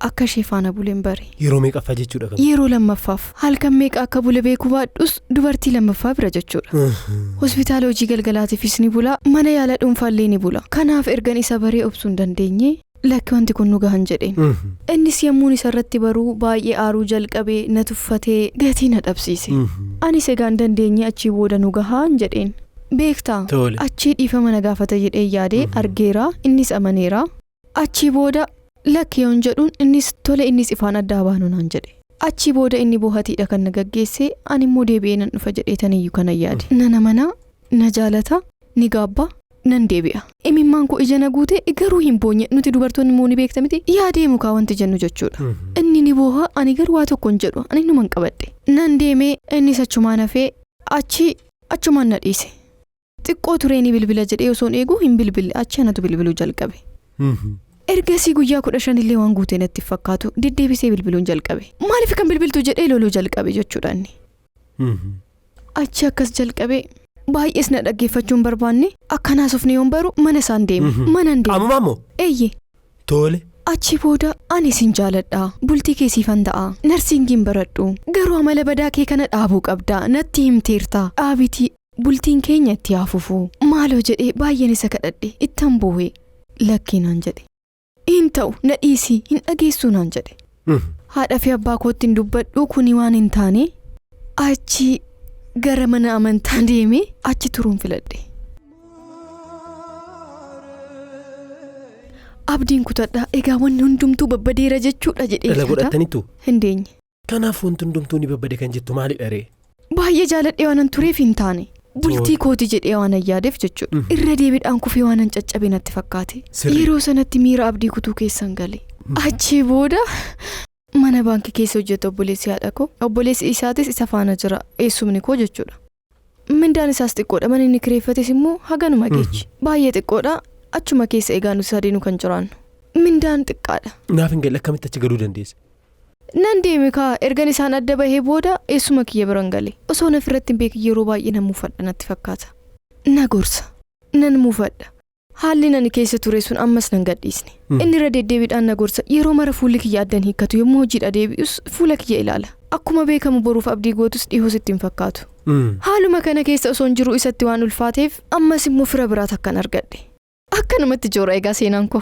akka ishee faana buleen bare.
Yeroo meeqaffaa jechuudha kan?
Yeroo lammaffaaf halkan meeqa akka bule beekuu baadhus dubartii lammaffaa bira jechuudha. Hospitaala hojii galgalaatiifis ni bula, mana yaala dhuunfaallee ni bula. Kanaaf ergan isa baree obsuu hin dandeenye lakki wanti kun nu gahan jedheen. Innis yommuun isa irratti baruu baay'ee aaruu jalqabee na tuffatee gatii na dhabsiise. Anis egaa hin dandeenye achii booda nu gahaan jedheen. Beektaa achii dhiifama na gaafata jedhee yaadee argeera innis amaneera. Achii booda lakki yoon jedhuun innis tole innis ifaan addaa baanu naan jedhe. Achii booda inni bohatiidha kan na gaggeesse ani immoo deebi'ee nan dhufa jedhee taniyyuu kana yaade. Nan amanaa, na jaalata, ni gaabba, nan deebi'a. Imimmaan koo ija na guute garuu hin boonye nuti dubartoonni immoo ni beekta miti yaadee mukaa wanti jennu jechuudha. Inni ni booha ani garuu waa tokko hin jedhu ani numan qabadhe. Nan deemee innis achumaan hafee achi achumaan na dhiise. Xiqqoo turee ni bilbila jedhee osoon eeguu hin bilbille achi anatu bilbiluu jalqabe. Ergasii guyyaa 15 illee waan guutee natti fakkaatu deddeebisee bilbiluun jalqabe. Maaliif kan bilbiltu jedhee loluu jalqabe jechuudha inni. Achi akkas jalqabe baay'ees na dhaggeeffachuu hin barbaanne akkanaas ofni yoon baru mana isaan deeme. Mana hin deeme.
Ammaa moo?
Eeyyee.
Tole.
Achi booda ani sin jaaladha. Bultii kee siifan ta'a. Narsiingiin baradhu. Garuu amala badaa kee kana dhaabuu qabda. Natti himteerta. Dhaabitii bultiin keenya itti haafufu. Maaloo jedhee baay'een isa kadhadhe ittan boo'e. Lakkiinaan jedhe. Hin ta'u na dhiisii hin dhageessuu naan jedhe. Haadha fi abbaa kootti hin dubbadhu kuni waan hin taane achi gara mana amantaa deemee achi turuun filadhe. Abdiin kutadhaa egaa wanni hundumtuu babbadeera jechuudha jedhee
Dhala godhataniitu?
Hin deenye.
Kanaaf wanti hundumtuu ni babbade kan jettu maalidha ree?
Baay'ee jaaladhee waanan tureef hin taane. Bultii kooti jedhee waanan yaadeef jechuudha. Irra deebiidhaan kufee waanan caccabe natti fakkaate. Yeroo sanatti miira abdii kutuu keessan gale. Achii booda mana baankii keessa hojjeta obboleessi haadha koo. Obboleessi isaatis isa faana jira eessumni koo jechuudha. Mindaan isaas xiqqoodha mana inni kireeffates immoo haganuma geechi. Baay'ee xiqqoodha achuma keessa egaa nuti sadeenuu kan jiraannu. Mindaan xiqqaadha.
Naaf hin galle akkamitti achi galuu dandeesse?
Nan deeme kaa ergan isaan adda bahee booda eessuma kiyya biran gale. Osoo na irratti hin beekin yeroo baay'ee nan muufadha natti fakkaata. Na gorsa. Nan muufadha. Haalli nani keessa ture sun ammas nan gadhiisne. Inni irra deddeebiidhaan na gorsa. Yeroo mara fuulli kiyya addan hiikkatu yommuu hojiidha deebi'us fuula kiyya ilaala. Akkuma beekamu boruuf abdii gootus dhihoo sitti hin fakkaatu. Haaluma kana keessa osoon jiru isatti waan ulfaateef ammas immoo fira biraa takkan argadhe. Akkanumatti joora egaa seenaan koo.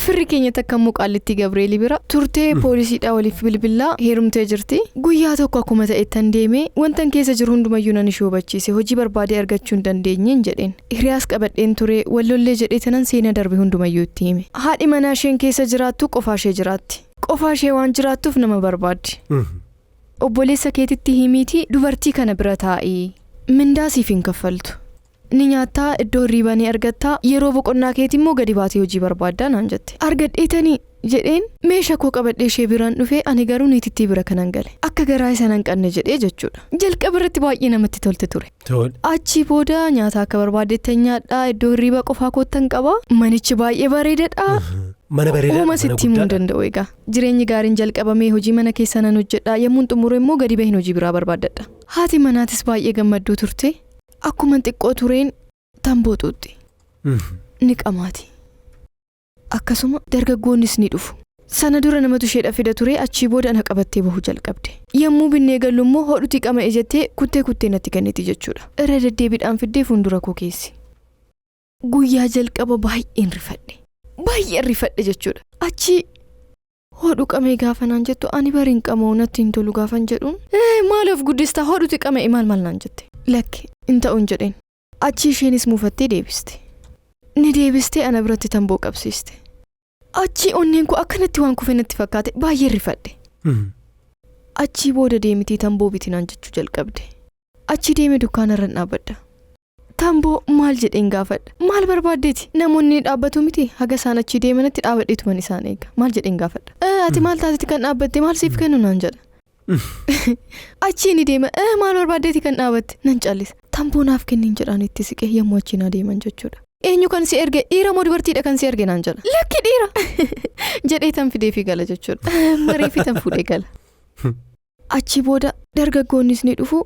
Firri keenya takka immoo Qaallittii Gabreelii bira turtee poolisiidhaa waliif bilbilaa heerumtee jirti. Guyyaa tokko akkuma ta'ettan deemee wantan keessa jiru hundumayyuu nan ishee hubachiise hojii barbaadee argachuu hin dandeenyeen jedheen. Hiriyaas qabadheen ture wallollee jedhee tanan seenaa darbe hundumayyuu itti hime. Haadhi manaa isheen keessa jiraattu qofaa ishee jiraatti. Qofaa ishee waan jiraattuuf nama barbaaddi. Obboleessa keetitti himiitii dubartii kana bira taa'ii. Mindaa siif hin kaffaltu. Ni nyaattaa iddoo hirriibaa ni argattaa yeroo boqonnaa keetii immoo gadi baatee hojii barbaaddaa naan jette. Argadheetanii jedheen meeshaa koo qabadhee ishee biraan dhufee ani garuu niitittii bira kanan gale. Akka garaa isa nan qabne jedhee jechuudha. Jalqaba irratti baay'ee namatti tolte ture. Achi booda nyaata akka barbaadettan nyaadhaa iddoo hirriibaa qofaa koottan qaba. Manichi baay'ee bareedadha.
Mana bareedaa.
Uuma sitti himuu hin danda'u egaa. Jireenyi gaariin jalqabamee hojii mana keessa nan hojjedha. Yemmuun xumuru immoo gadi bahin hojii biraa barbaaddadha. Haati manaatis baay'ee gammadduu turte. Akkuma xiqqoo tureen tamboo xuuxxi. Ni qamaati. Akkasuma dargaggoonnis ni dhufu. Sana dura namatu isheedha fida ture achii booda ana qabattee bahuu jalqabde. Yommuu binnee gallu immoo hodhuti qama'e jettee kuttee kuttee natti kenniti jechuudha. Irra deddeebiidhaan fiddee fuuldura koo keessi. Guyyaa jalqaba baay'een rifadhe. Baay'een rifadhe jechuudha. Achi hodhu qama'e gaafa naan jettu ani bariin qama'u natti hin tolu gaafan jedhuun. Maal of guddistaa hodhuti qama'e maal maal naan jette. Lakki hin ta'uun jedheen. Achi isheenis muufattee deebiste. Ni deebistee ana biratti tamboo qabsiiste. Achi onneen koo akkanatti waan kufe natti fakkaate baay'ee rifadhe. Achii booda deemitii tamboo biti naan jechuu jalqabde. Achi deeme dukkaana irra dhaabbadha. Tamboo maal jedheen gaafadha. Maal barbaaddeeti? Namoonni dhaabbatu miti haga isaan achi deemanitti dhaabadheetuman isaan eega. Maal jedheen gaafadha. Ati maal taatetti kan dhaabbatte maal siif kennu naan jedha. Achi ni deema maal barbaaddeeti kan dhaabatte nan callisa. Tamboo naaf kenniin jedhaan itti siqee yommuu achi naa deeman jechuudha. Eenyu kan si erge dhiira moo dubartiidha kan si erge naan jedha. Lakki dhiira jedhee tan fidee fi gala jechuudha. Maree fi tan fuudhee gala. Achi booda dargaggoonnis ni dhufu.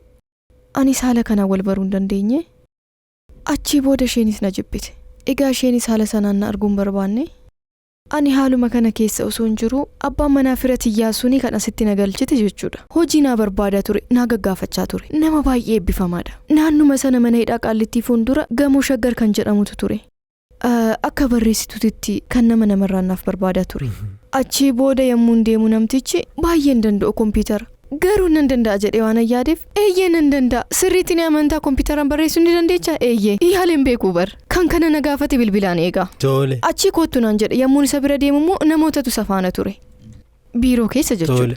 Anis haala kanaan wal baruu hin dandeenye. Achii booda isheenis na jibbite. Egaa isheenis haala sanaan na arguu hin barbaanne. Ani haaluma kana keessa osoo hin jiru abbaan manaa fira tiyyaa suni kan asitti na galchite jechuudha. Hojii naa barbaadaa ture, naa gaggaafachaa ture. Nama baay'ee eebbifamaadha. Naannuma sana mana hidhaa Qaallittii fuuldura gamoo Shaggar kan jedhamutu ture. Akka barreessituutitti kan nama namarraan naaf barbaadaa ture. Achii booda yommuu deemu namtichi baay'ee hin danda'u kompiitara. Garuu nan danda'a jedhee waan yaadeef eeyyee nan danda'a. Sirriitti ni amantaa kompiitaraan barreessuu ni dandeechaa? Eeyyee. Yaaleen beekuu bar. Kan kana na gaafate bilbilaan eegaa. Achii kottu naan jedhe yommuun isa bira deemu immoo namootatu isa faana ture. Biiroo keessa jechuudha.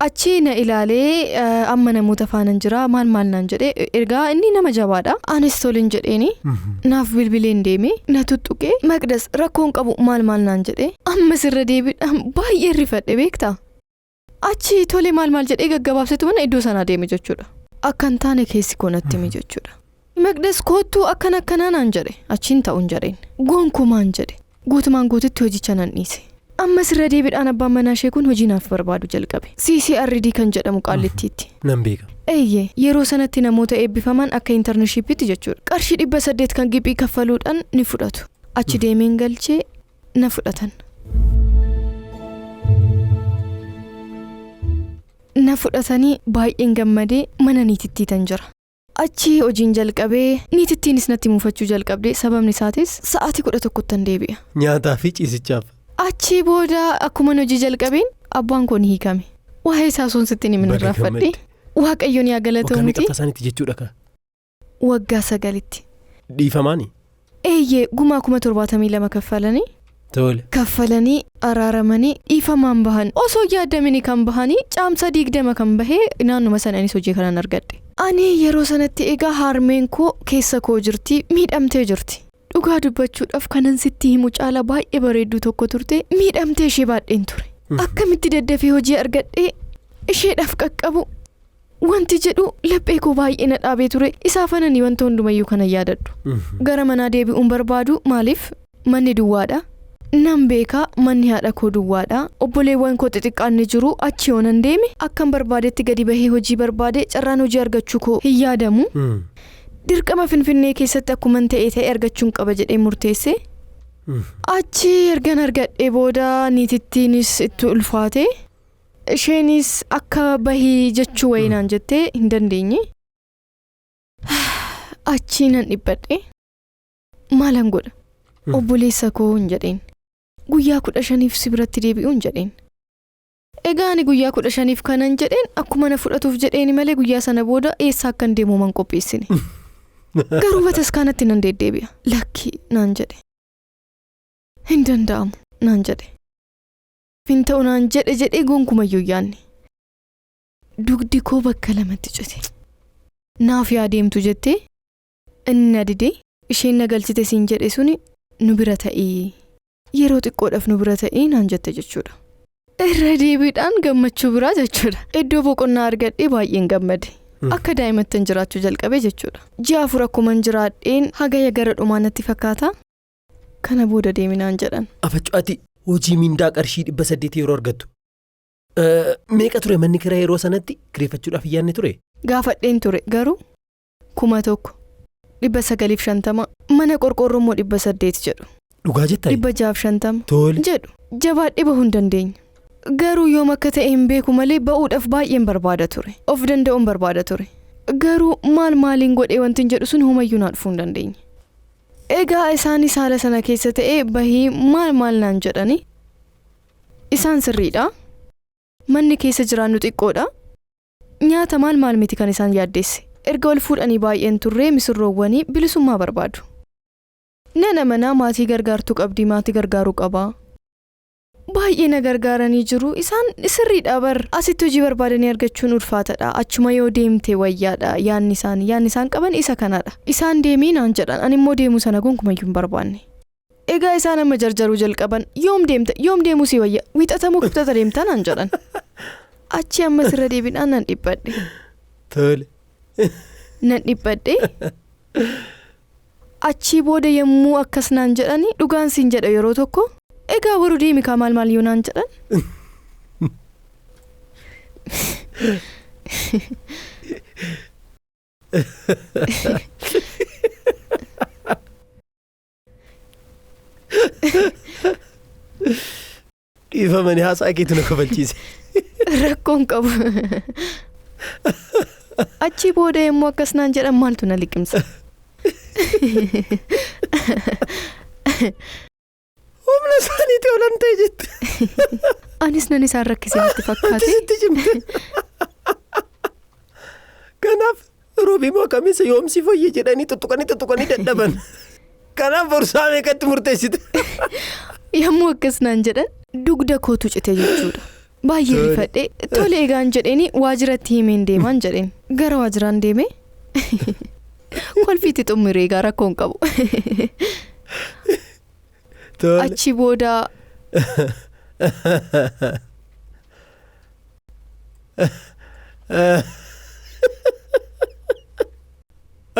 Achii na ilaalee amma namoota faanan jira maal maal naan jedhe ergaa inni nama jabaadha. Anis tolin jedheeni naaf bilbileen deeme na tuttuqee Maqdas rakkoon qabu maal maal naan jedhe ammas irra deebiidhaan baay'ee rifadhe beektaa. Achi tole maal maal jedhee gaggabaabsetu mana iddoo sanaa deeme jechuudha. Akka hin taane keessi koo natti hime jechuudha. Maqdas kottuu akkan akkanaa naan jedhe achiin ta'uun jedheen gonkumaan jedhe guutumaan guututti hojicha nan dhiise. Ammas irra deebiidhaan abbaan manaa ishee kun hojii naaf barbaadu jalqabe. CCRD kan jedhamu Qaallittiitti.
Nan beeka.
Eeyyee yeroo sanatti namoota eebbifaman akka intarneeshiipitti jechuudha. Qarshii 800 kan giphii kaffaluudhaan ni fudhatu. Achi deemeen galchee na fudhatan. Na fudhatanii baay'een gammadee mana niitittii tan jira. Achi hojiin jalqabee niitittiinis natti muufachuu jalqabde sababni isaatis sa'aatii 11 tan deebi'a.
Nyaataa fi ciisichaaf.
Achii booda akkuma hojii jalqabeen abbaan koo ni hiikame. Waa'ee isaa osoo sitti hin himin
Baga
irraanfadhe.
gammadde.
Waaqayyoon yaa
Waggaa
galatamu miti.
meeqaffaa isaaniitti jechuudha ka?
Waggaa 9tti.
Dhiifamaani?
Eeyyee, gumaa 72,000 kaffalanii.
Tole.
Kaffalanii araaramanii dhiifamaan bahan. Osoo yaadamini kan bahanii caamsa 20 kan bahee naannuma sana anis hojii kanan argadhe. Ani yeroo sanatti egaa harmeen koo keessa koo jirti, miidhamtee jirti. Dhugaa dubbachuudhaaf kanan sitti himu caala baay'ee bareedduu tokko turte, miidhamtee ishee baadheen ture. Akkamitti daddafee hojii argadhee isheedhaaf qaqqabu wanti jedhu laphee koo baay'ee na dhaabee ture. Isaafananii wanta hundumayyuu kana yaadadhu. Gara manaa deebi'uun barbaadu, maaliif manni duwwaadha. Nan beekaa, manni haadha koo duwwaadha. Obboleewwan koo xixiqqaan ni jiru. Achi yoo nan deeme akkan barbaadetti gadi bahee hojii barbaade carraan hojii argachuu koo hin yaadamu. Dirqama Finfinnee keessatti akkuman ta'e ta'e argachuun qaba jedhee murteesse. Achi ergan argadhee booda niitittiinis itti ulfaate. Isheenis akka bahii jechuu wayii naan jettee hin dandeenye. Achi nan dhiphadhe. Maalan godha? Obboleessa koo hin jedheen. Guyyaa 15f si biratti deebi'uu hin jedheen. Egaa ani guyyaa 15f kanan jedheen akkuma na fudhatuuf jedheeni malee guyyaa sana booda eessa akkan deemu man qopheessine. Garuu bataskaanatti nan deddeebi'a. Lakki naan jedhe. Hin danda'amu naan jedhe. Hin ta'u naan jedhe jedhee gonkumayyuu yaanne. Dugdi koo bakka lamatti cite. Naaf yaa deemtu jettee inni na didee isheen na galchite siin jedhe suni nu bira ta'ii. Yeroo xiqqoodhaaf nu bira ta'ii naan jette jechuudha. Irra deebiidhaan gammachuu biraa jechuudha. Iddoo boqonnaa argadhee baay'een gammade. Akka daa'imattan jiraachuu jalqabe jechuudha. Ji'a 4 akkuman jiraadheen hagaya gara dhumaa natti fakkaata. Kana booda deeminaan jedhan.
Afachuu ati hojii mindaa qarshii 800 yeroo argattu. Meeqa ture manni kiraa yeroo sanatti kireeffachuudhaaf hin yaadne ture?
Gaafadheen ture garuu 1950 mana qorqoorroo immoo 800 jedhu.
Dhugaa jettaa?
650
Tole.
jedhu. Jabaadhee bahuu hin dandeenye. Garuu yoom akka ta'e hin beeku malee ba'uudhaaf baay'een barbaada ture. Of danda'uun barbaada ture. Garuu maal maaliin godhee wanti hin jedhu sun homayyuu naa dhufuu hin dandeenye. Egaa isaanis haala sana keessa ta'ee bahii maal maal naan jedhani. Isaan sirriidha. Manni keessa jiraannu xiqqoodha. Nyaata maal maal miti kan isaan yaaddeesse. Erga wal fuudhanii baay'een turree misirroowwanii bilisummaa barbaadu. Nana manaa maatii gargaartuu qabdii, maatii gargaaruu qabaa. Baay'ee na gargaaranii jiru. Isaan sirriidha bar. Asitti hojii barbaadanii argachuun ulfaatadha. Achuma yoo deemte wayyaadha. Yaanni isaan qaban isa kanadha. Isaan deemii naan jedhan. Ani immoo deemuu sana gonkumayyuu hin barbaanne. Egaa isaan amma jarjaruu jalqaban. Yoom deemta? Yoom deemuu si wayya? Wiixatamuu kibxata deemta naan jedhan. Achi amma sirra deebiidhaan nan dhiphadhe.
Tole.
Nan dhiphadhe. Achii booda yommuu akkas naan jedhani dhugaan siin jedha yeroo tokko. Egaa warri deemi kaa maal maal yoo naan jedhan.
Dhiifamanii haasaa keetu na kofalchiise.
Rakkoon qabu. Achii booda yommuu akkas naan jedhan maaltu na liqimsa?
Humna isaaniitii olan ta'e jette.
Anis nan isaan rakkise natti fakkaate.
Sitti cimte. Kanaaf roobii moo kamisa yoomsi fayye jedhanii tuttuqanii tuttuqanii dadhaban. Kanaaf borsaa meeqatti murteessite?
Yommuu akkas naan jedhan dugda kootu cite jechuudha. Baay'ee rifadhee tole egaan jedheeni waajiratti himeen deemaan jedheen. Gara waajiraan deeme kolfiitti xumuree egaa rakkoon qabu. Achi booda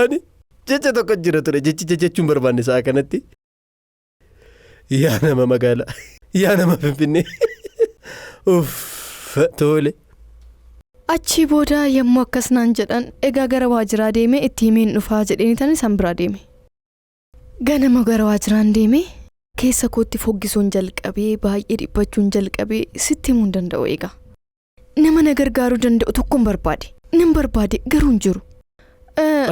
Ani jecha tokko jira ture jechicha jechuun barbaanne sa'a kanatti. Yaa nama magaalaa, yaa nama Finfinnee. Uff, tole.
Achi booda yommuu akkas naan jedhan egaa gara waajiraa deeme itti himeen dhufaa jedheeni tan isaan biraa deeme. Ganama gara waajiraan deeme keessa kootti foggisuun jalqabee baay'ee dhiphachuun jalqabee sitti himuu hin danda'u egaa. Nama na gargaaruu danda'u tokkoon barbaade. Nan barbaade garuu hin jiru.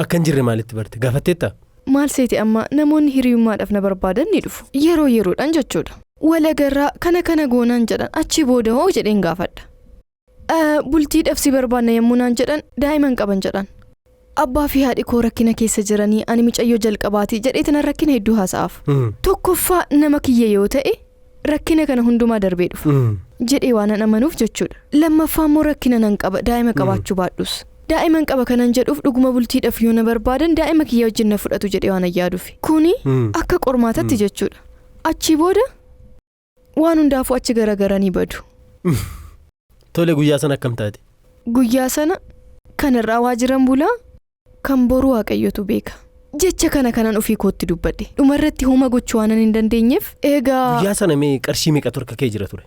Akka hin jirre maalitti barte? Gaafatteetta?
Maal seete amma namoonni hiriyummaadhaaf na barbaadan ni dhufu. Yeroo yeroodhaan jechuudha. Walagarraa kana kana goonaan jedhan achi booda hoo jedheen gaafadha. Bultiidhaaf si barbaanna yommuu naan jedhan daa'iman qaban jedhan. Abbaa fi haadhi koo rakkina keessa jiranii ani mucayyoo jalqabaati jedhee tanan rakkina hedduu haasa'aaf. Tokkoffaa nama kiyya yoo ta'e rakkina kana hundumaa darbee dhufa jedhee waan an amanuuf jechuudha. Lammaffaa immoo rakkina nan qaba daa'ima qabaachuu baadhus. Daa'iman qaba kanan jedhuuf dhuguma bultiidhaaf yoo na barbaadan daa'ima kiyya wajjin na fudhatu jedhee waan yaaduuf. Kuni akka qormaatatti jechuudha. Achi booda waan hundaafuu achi garagaranii badu.
Tole guyyaa sana akkam taate?
Guyyaa sana kanarraa waajiran bulaa kan boruu waaqayyotu beeka. Jecha kana kanan ofii kootti dubbadhe. Dhumarratti homa gochuu waan hin dandeenyeef egaa.
Guyyaa sana mee qarshii meeqa harka kee jira ture?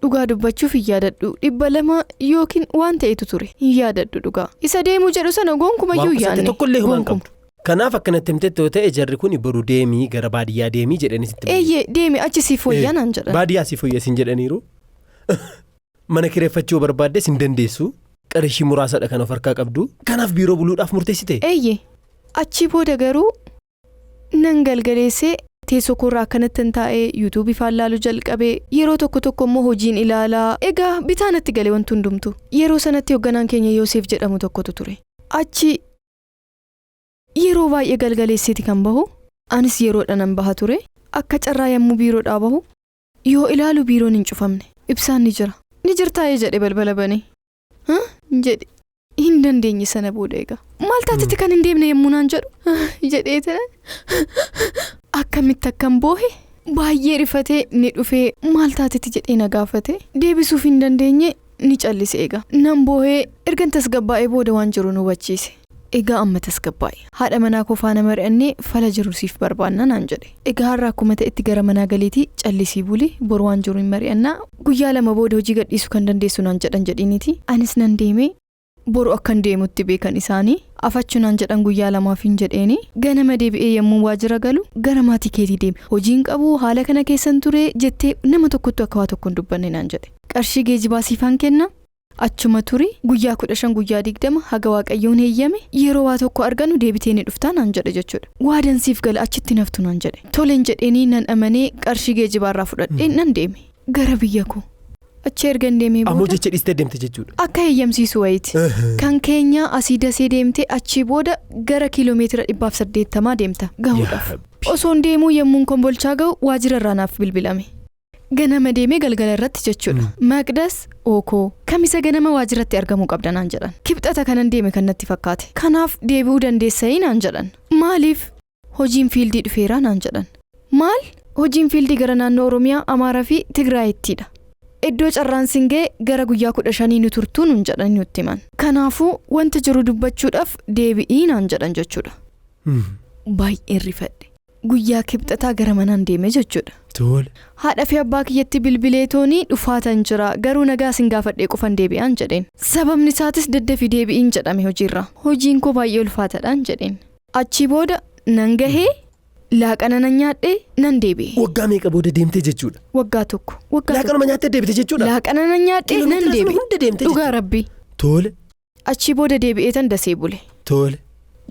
Dhugaa dubbachuuf hin yaadadhu 200 yookiin waan ta'etu ture hin yaadadhu dhugaa. Isa deemuu jedhu sana gonkumayyuu hin yaadne.
Tokkollee homaa hin qabdu. Kanaaf akkanatti himtetti yoo ta'e jarri kun boru deemii gara baadiyyaa deemii jedhanii sitti.
Eeyyee deemi achi siif wayyaa naan jedhan.
Baadiyyaa siif wayyaa siin jedhaniiru. Mana kireeffachuu barbaaddes hin dandeessu. Qarshii muraasadha kan of harkaa qabdu. Kanaaf biiroo buluudhaaf murteessite.
Eeyyee achi booda garuu nan galgaleessee teessoo koorraa akkanatti hin taa'ee yuutuubii faan laaluu jalqabee yeroo tokko tokko immoo hojiin ilaalaa egaa bitaa natti gale wanti hundumtu. Yeroo sanatti hoogganaan keenya Yoosef jedhamu tokkotu ture. Achi yeroo baay'ee galgaleesseeti kan bahu anis yeroodha nan baha ture. Akka carraa yommuu biiroodhaa bahu yoo ilaalu biiroon hin cufamne ibsaan ni jira. Ni jirtaa'ee jedhe balbala banee. Jedhe hin dandeenye sana booda egaa maal taatetti kan hin deemne yommuu naan jedhu jedhee tana akkamitti akkam boohe baay'ee rifatee ni dhufee maal taatetti jedhee na gaafate deebisuuf hin dandeenye ni callise egaa nan boohee ergan tasgabbaa'ee booda waan jiru nu hubachiise. Egaa amma tasgabbaa'e haadha manaa koo faana mari'annee fala jiru siif barbaanna naan jedhe. Egaa har'a akkuma ta'etti gara manaa galeetii callisii buli boru waan jiru hin mari'annaa guyyaa 2 booda hojii gadhiisuu kan dandeessu naan jedhan jedhiniiti. Anis nan deeme boru akkan deemutti beekan isaanii afachuu naan jedhan guyyaa 2 hin jedheeni ganama deebi'ee yommuu waajjira galu gara maatii keetii deeme hojiin qabu haala kana keessan ture jettee nama tokkotti akka waa tokko hin dubbanne naan jedhe. Qarshii geejjibaa siifan kenna. Achuma turi guyyaa 15 guyyaa 20 haga waaqayyoon heeyyame yeroo waa tokko argannu deebitee ni dhuftaa naan jedhe jechuudha. Waadan siif gala achitti naftu naan jedhe. Toleen jedheenii nan amanee qarshii geejjibaarraa fudhadhee nan deeme gara biyya koo. Achi ergan deemee booda.
Ammoo jecha dhiistee deemte jechuudha.
Akka heeyyamsiisu wayiiti. Kan keenya asii dasee deemte achii booda gara kiiloomeetira 180 deemta gahuudhaaf. Osoon deemuu yemmuun kombolchaa gahu waajjira irraa naaf bilbilame. Ganama deemee galgala irratti jechuudha. Maqdas Ookoo kamisa ganama waajjiratti argamuu qabda naan jedhan. Kibxata kanan deeme kan natti fakkaate. Kanaaf deebi'uu dandeessanii naan jedhan. Maaliif hojiin fiildii dhufeeraa naan jedhan. Maal hojiin fiildii gara naannoo Oromiyaa, Amaaraa fi Tigraayittidha. Iddoo carraan singee gara guyyaa 15 nu turtuu nuun jedhan nutti himan. Kanaafuu wanta jiru dubbachuudhaaf deebi'ii naan jedhan jechuudha. Baay'een rifadhe. Guyyaa kibxataa gara manaan deeme jechuudha.
Tole.
Haadha fi abbaa kiyyatti bilbilee toonii dhufaatan jira garuu nagaa sin gaafadhee qofan deebi'aan jedheen. Sababni isaatis daddafii deebi'iin jedhame hojiirra. Hojiin koo baay'ee ulfaataadhaan jedheen. Achi booda nan gahee laaqana nan nyaadhee nan deebi'e.
Waggaa meeqa booda deemtee jechuudha?
Waggaa tokko.
Laaqanuma nyaattee deebite jechuudha?
Laaqana nan nyaadhee nan deebi'e. Dhugaa rabbii.
Tole.
Achi booda deebi'ee tan dasee bule.
Tole.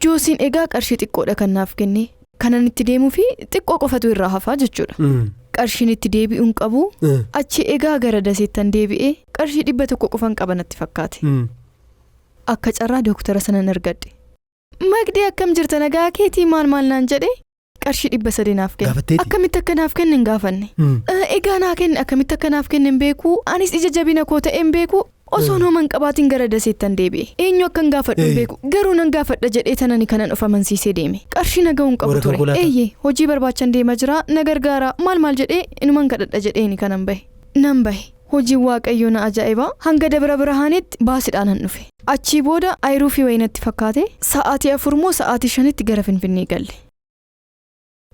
Joosiin egaa qarshii xiqqoodha kan naaf kenne. Kanan itti deemuu fi xiqqoo qofatu irraa hafaa jechuudha. Qarshiin itti deebi'uun qabu. Achi egaa gara daseettan deebi'ee qarshii 100 qofan qaba natti fakkaate. Akka carraa dooktara sanan argadhe. Maqdee akkam jirta nagaa keetii maal maal naan jedhe qarshii 300 naaf kenne. Akkamitti akka naaf kenne hin gaafanne. Egaa naa kenne akkamitti akka naaf kenne hin beeku. Anis ija jabina koo ta'e hin beeku. Osoon homan qabaatiin gara daseettan deebi'e. Eenyu akkan gaafadhu hin beeku. Garuu nan gaafadha jedhee tanani kanan of amansiisee deeme. Qarshii naga'uun qabu ture. Eeyyee hojii barbaachan deema jira na gargaara maal maal jedhee inuman kadhadha jedheeni kanan bahe. Nan bahe. Hojiin waaqayyoo na ajaa'iba. Hanga Dabra Birhaanitti baasiidhaan nan dhufe. Achii booda ayiruu fi wayinatti fakkaate sa'aatii 4 moo sa'aatii 5tti gara Finfinnee galle.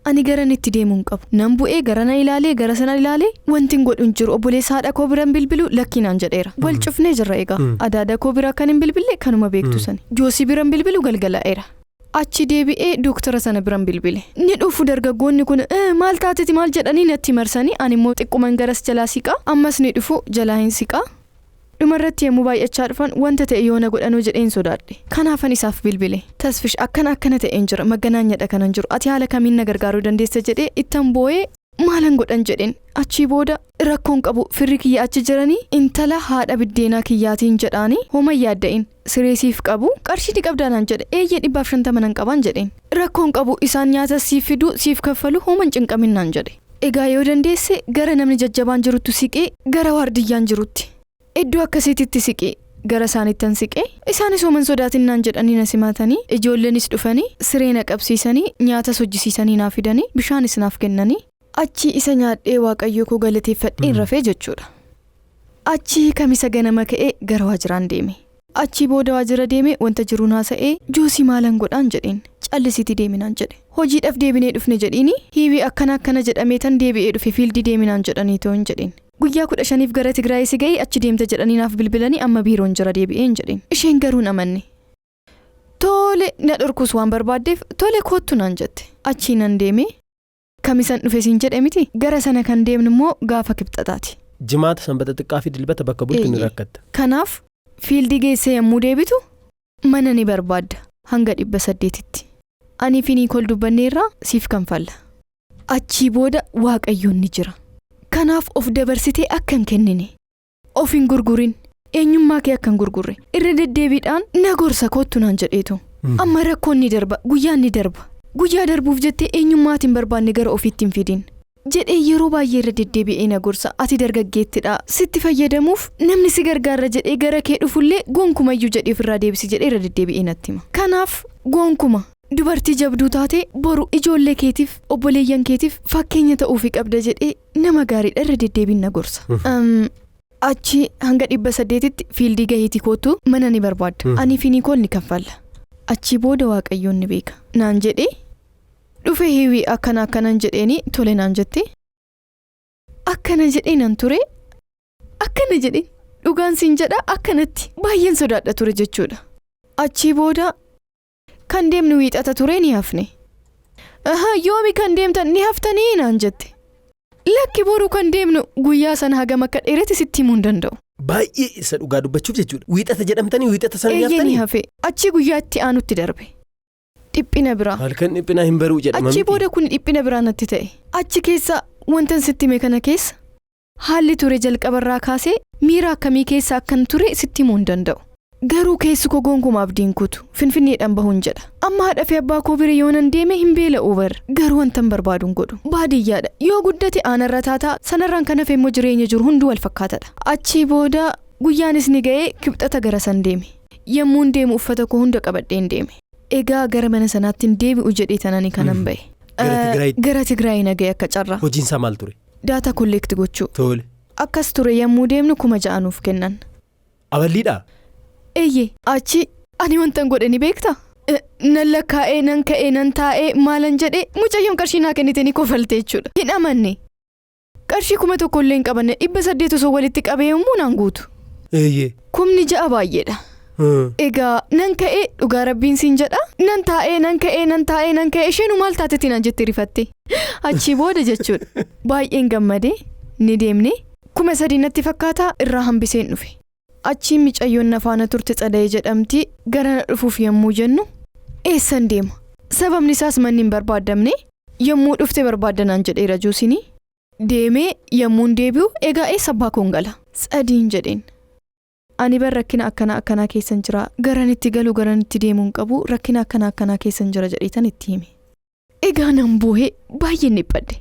Ani garan itti deemuun qabu. Nan bu'ee gara na ilaalee gara sana ilaalee wanti hin godhu hin jiru. Obboleessa haadha koo biran bilbilu lakkii naan jedheera. Wal cufnee jirra egaa. Adaada koo bira kan hin bilbille kanuma beektu sani. Joosii biran bilbilu galgalaa'eera. Achi deebi'ee dooktara sana biran bilbile. Ni dhufu dargaggoonni kun maal taateeti maal jedhanii natti marsanii ani immoo xiqquman garas jalaa siqaa ammas ni dhufu jalaa hin siqaa. Dhumarratti yommuu baay'achaa dhufan wanta ta'e yoo na godhanuu jedheen sodaadhe. Kanaafan isaaf bilbile. Tasfish akkana akkana ta'een jira maganaanyadha kanan jiru ati haala kamiin na gargaaruu dandeessa jedhee ittan boo'ee Maalan godhan jedheen. Achii booda rakkoon qabu, firri kiyya achi jiranii intala haadha biddeenaa kiyyaatiin jedhaanii, homa yaadda'in, siree siif qabu, qarshii ni qabdaa naan jedhe. Eeyyee, 150 nan qaban jedheen. Rakkoon qabu, isaan nyaata siif fiduu, siif kaffalu, homa hin cinqamin naan jedhe. Egaa yoo dandeesse gara namni jajjabaan jirutti siqee, gara waardiyyaan jirutti, iddoo akkasiititti siqee. Gara isaanittan siqee, isaanis homan sodaatin naan jedhanii na simatanii, ijoolleenis dhufanii siree na qabsiisanii, nyaatas hojjisiisanii naa fidanii, bishaanis naaf kennanii, achi isa nyaadhee Waaqayyo koo galateeffadheen rafee jechuudha. Achi Kamisa ganama ka'ee gara waajjiraan deeme. Achi booda waajjira deeme, wanta jiru naasa'ee, "Joosii, maalan godhaan?" jedheen. "Callisiitii deeminaan" jedhe. "Hojiidhaaf deebinee dhufne" jedhiini. "Hiibii akkana akkana jedhamee tan deebi'ee dhufe, field deeminaan jedhanii ta'uun" jedheen. "Guyyaa 15f gara Tigraay si ga'ii, achi deemta jedhanii naaf bilbilanii, amma biiroon jira deebi'een" jedheen. Isheen garuu hin amanne. Tole, na dhorkuus waan barbaaddeef, "Tole, koottu" naan jette. Achii nan deeme. Kamisan dhufe siin jedhe miti, gara sana kan deemnu immoo gaafa Kibxataati.
Jimaata, Sanbata xiqqaa fi Dilbata bakka bultu ni rakkatta.
Kanaaf field geessee yommuu deebitu mana ni barbaadda hanga 800tti. Ani fi Niikool dubbanneerraa, siif kanfalla. Achii booda Waaqayyoon ni jira. Kanaaf of dabarsitee akka hin kennine. Of hin gurgurin. Eenyummaa kee akka hin gurgurre. Irra deddeebiidhaan na gorsa, "Koottu" naan jedheetu. Amma rakkoon ni darba, guyyaan ni darba. Guyyaa darbuuf jettee eenyummaatiin barbaanne gara ofiitti hin fidin jedhee yeroo baay'ee irra deddeebi'ee na gorsa. "Ati dargaggeettidha. Sitti fayyadamuuf namni si gargaara jedhee gara kee dhufullee gonkumayyuu jedhee ofirraa deebisi" jedhee irra deddeebi'ee natti hima. Kanaaf gonkuma dubartii jabduu taate, boru ijoollee keetiif, obboleeyyan keetiif fakkeenya ta'uufi qabda jedhee, nama gaariidha, irra deddeebiin na gorsa. Achi hanga 800tti field gahiitii kootu, mana ni barbaadda. Ani fi Niikool ni kaffalla. Achi booda Waaqayyoon ni beeka naan jedhee dhufe. "Hiwii, akkana akkanan" jedheeni. "Tole" naan jette. Akkana jedhee nan ture. Akkana jedhee, dhugaan siin jedha, akkanatti baay'een sodaadha ture jechuudha. Achii booda kan deemnu Wiixata ture, ni hafne. "Aha, yoomi kan deemtan? Ni haftanii?" naan jette. "Lakki, boruu kan deemnu." Guyyaa sana hagam akka dheerate sitti himuu hin danda'u.
Baay'ee isa dhugaa dubbachuuf jechuudha. Wiixata jedhamtanii wiixata sana ni
Eeyyee, ni
haftanii?
hafe. Achii guyyaa itti aanutti darbe. Dhiphina biraa.
Halkan dhiphinaa hin baruu jedhama
Achii
miti.
booda kun dhiphina biraa natti ta'e. Achi keessa wantan sitti hime kana keessa haalli ture, jalqabarraa kaasee miira akkamii keessa akkan ture sitti himuu hin danda'u. Garuu keessi koo gonkumaa abdiin kutu, Finfinneedhaan bahuun jedha. Amma haadha fi abbaa koo bira yoonan deeme hin beela'uu bar. Garuu wantan barbaadu hin godhu. Baadiyyaadha. Yoo guddate aanarra taataa, sanarraan kan hafe immoo jireenya jiru hunduu wal fakkaatadha. Achii booda guyyaanis ni ga'ee, Kibxata gara san deeme. Yommuun deemu uffata koo hunda qabadheen deeme. Egaa gara mana sanaatti hin deebi'u jedhee tanani kanan ba'e.
Gara Tigraayitti?
Gara Tigraay na ga'e akka carraa.
Hojiin isaa maal ture?
Data collect gochuu.
Tole.
Akkas ture, yommuu deemnu 6,000 nuuf kennan.
Aballiidhaa?
Eeyyee, achi ani wantan godhe ni beektaa? Nan lakkaa'ee, nan ka'ee, nan taa'ee, maalan jedhee, mucayyoon qarshii naa kennite ni kofalte jechuudha. Hin amanne. Qarshii 1000 illee hin qabanne, 800 osoo walitti qabee yommuu naan guutu. 6,000 baay'eedha. Egaa nan ka'ee, dhugaa rabbiin siin jedha, nan taa'ee, nan ka'ee, nan taa'ee, nan ka'ee, isheen "Maal taatetti?" naan jetti rifatte. Achii booda jechuudha. Baay'een gammadee ni deemne, 3,000 natti fakkaata irraa hambiseen dhufe. Achiin micayyoon na faana turte Tsada'ee jedhamti, gara na dhufuuf yommuu jennu, "Eessan deema? Sababni isaas manni hin barbaadamne, yommuu dhufte barbaaddanaan" jedheera juusinii. Deemee yommuun deebi'u, "Egaa eessa abbaa koon gala? Tsadiin" jedheen. "Ani bar rakkina akkanaa akkanaa keessan jira, garan itti galu, garan itti deemuu hin qabu, rakkina akkanaa akkanaa keessan jira" jedheetan itti hime. Egaa nan boohee, baay'een dhiphadhe.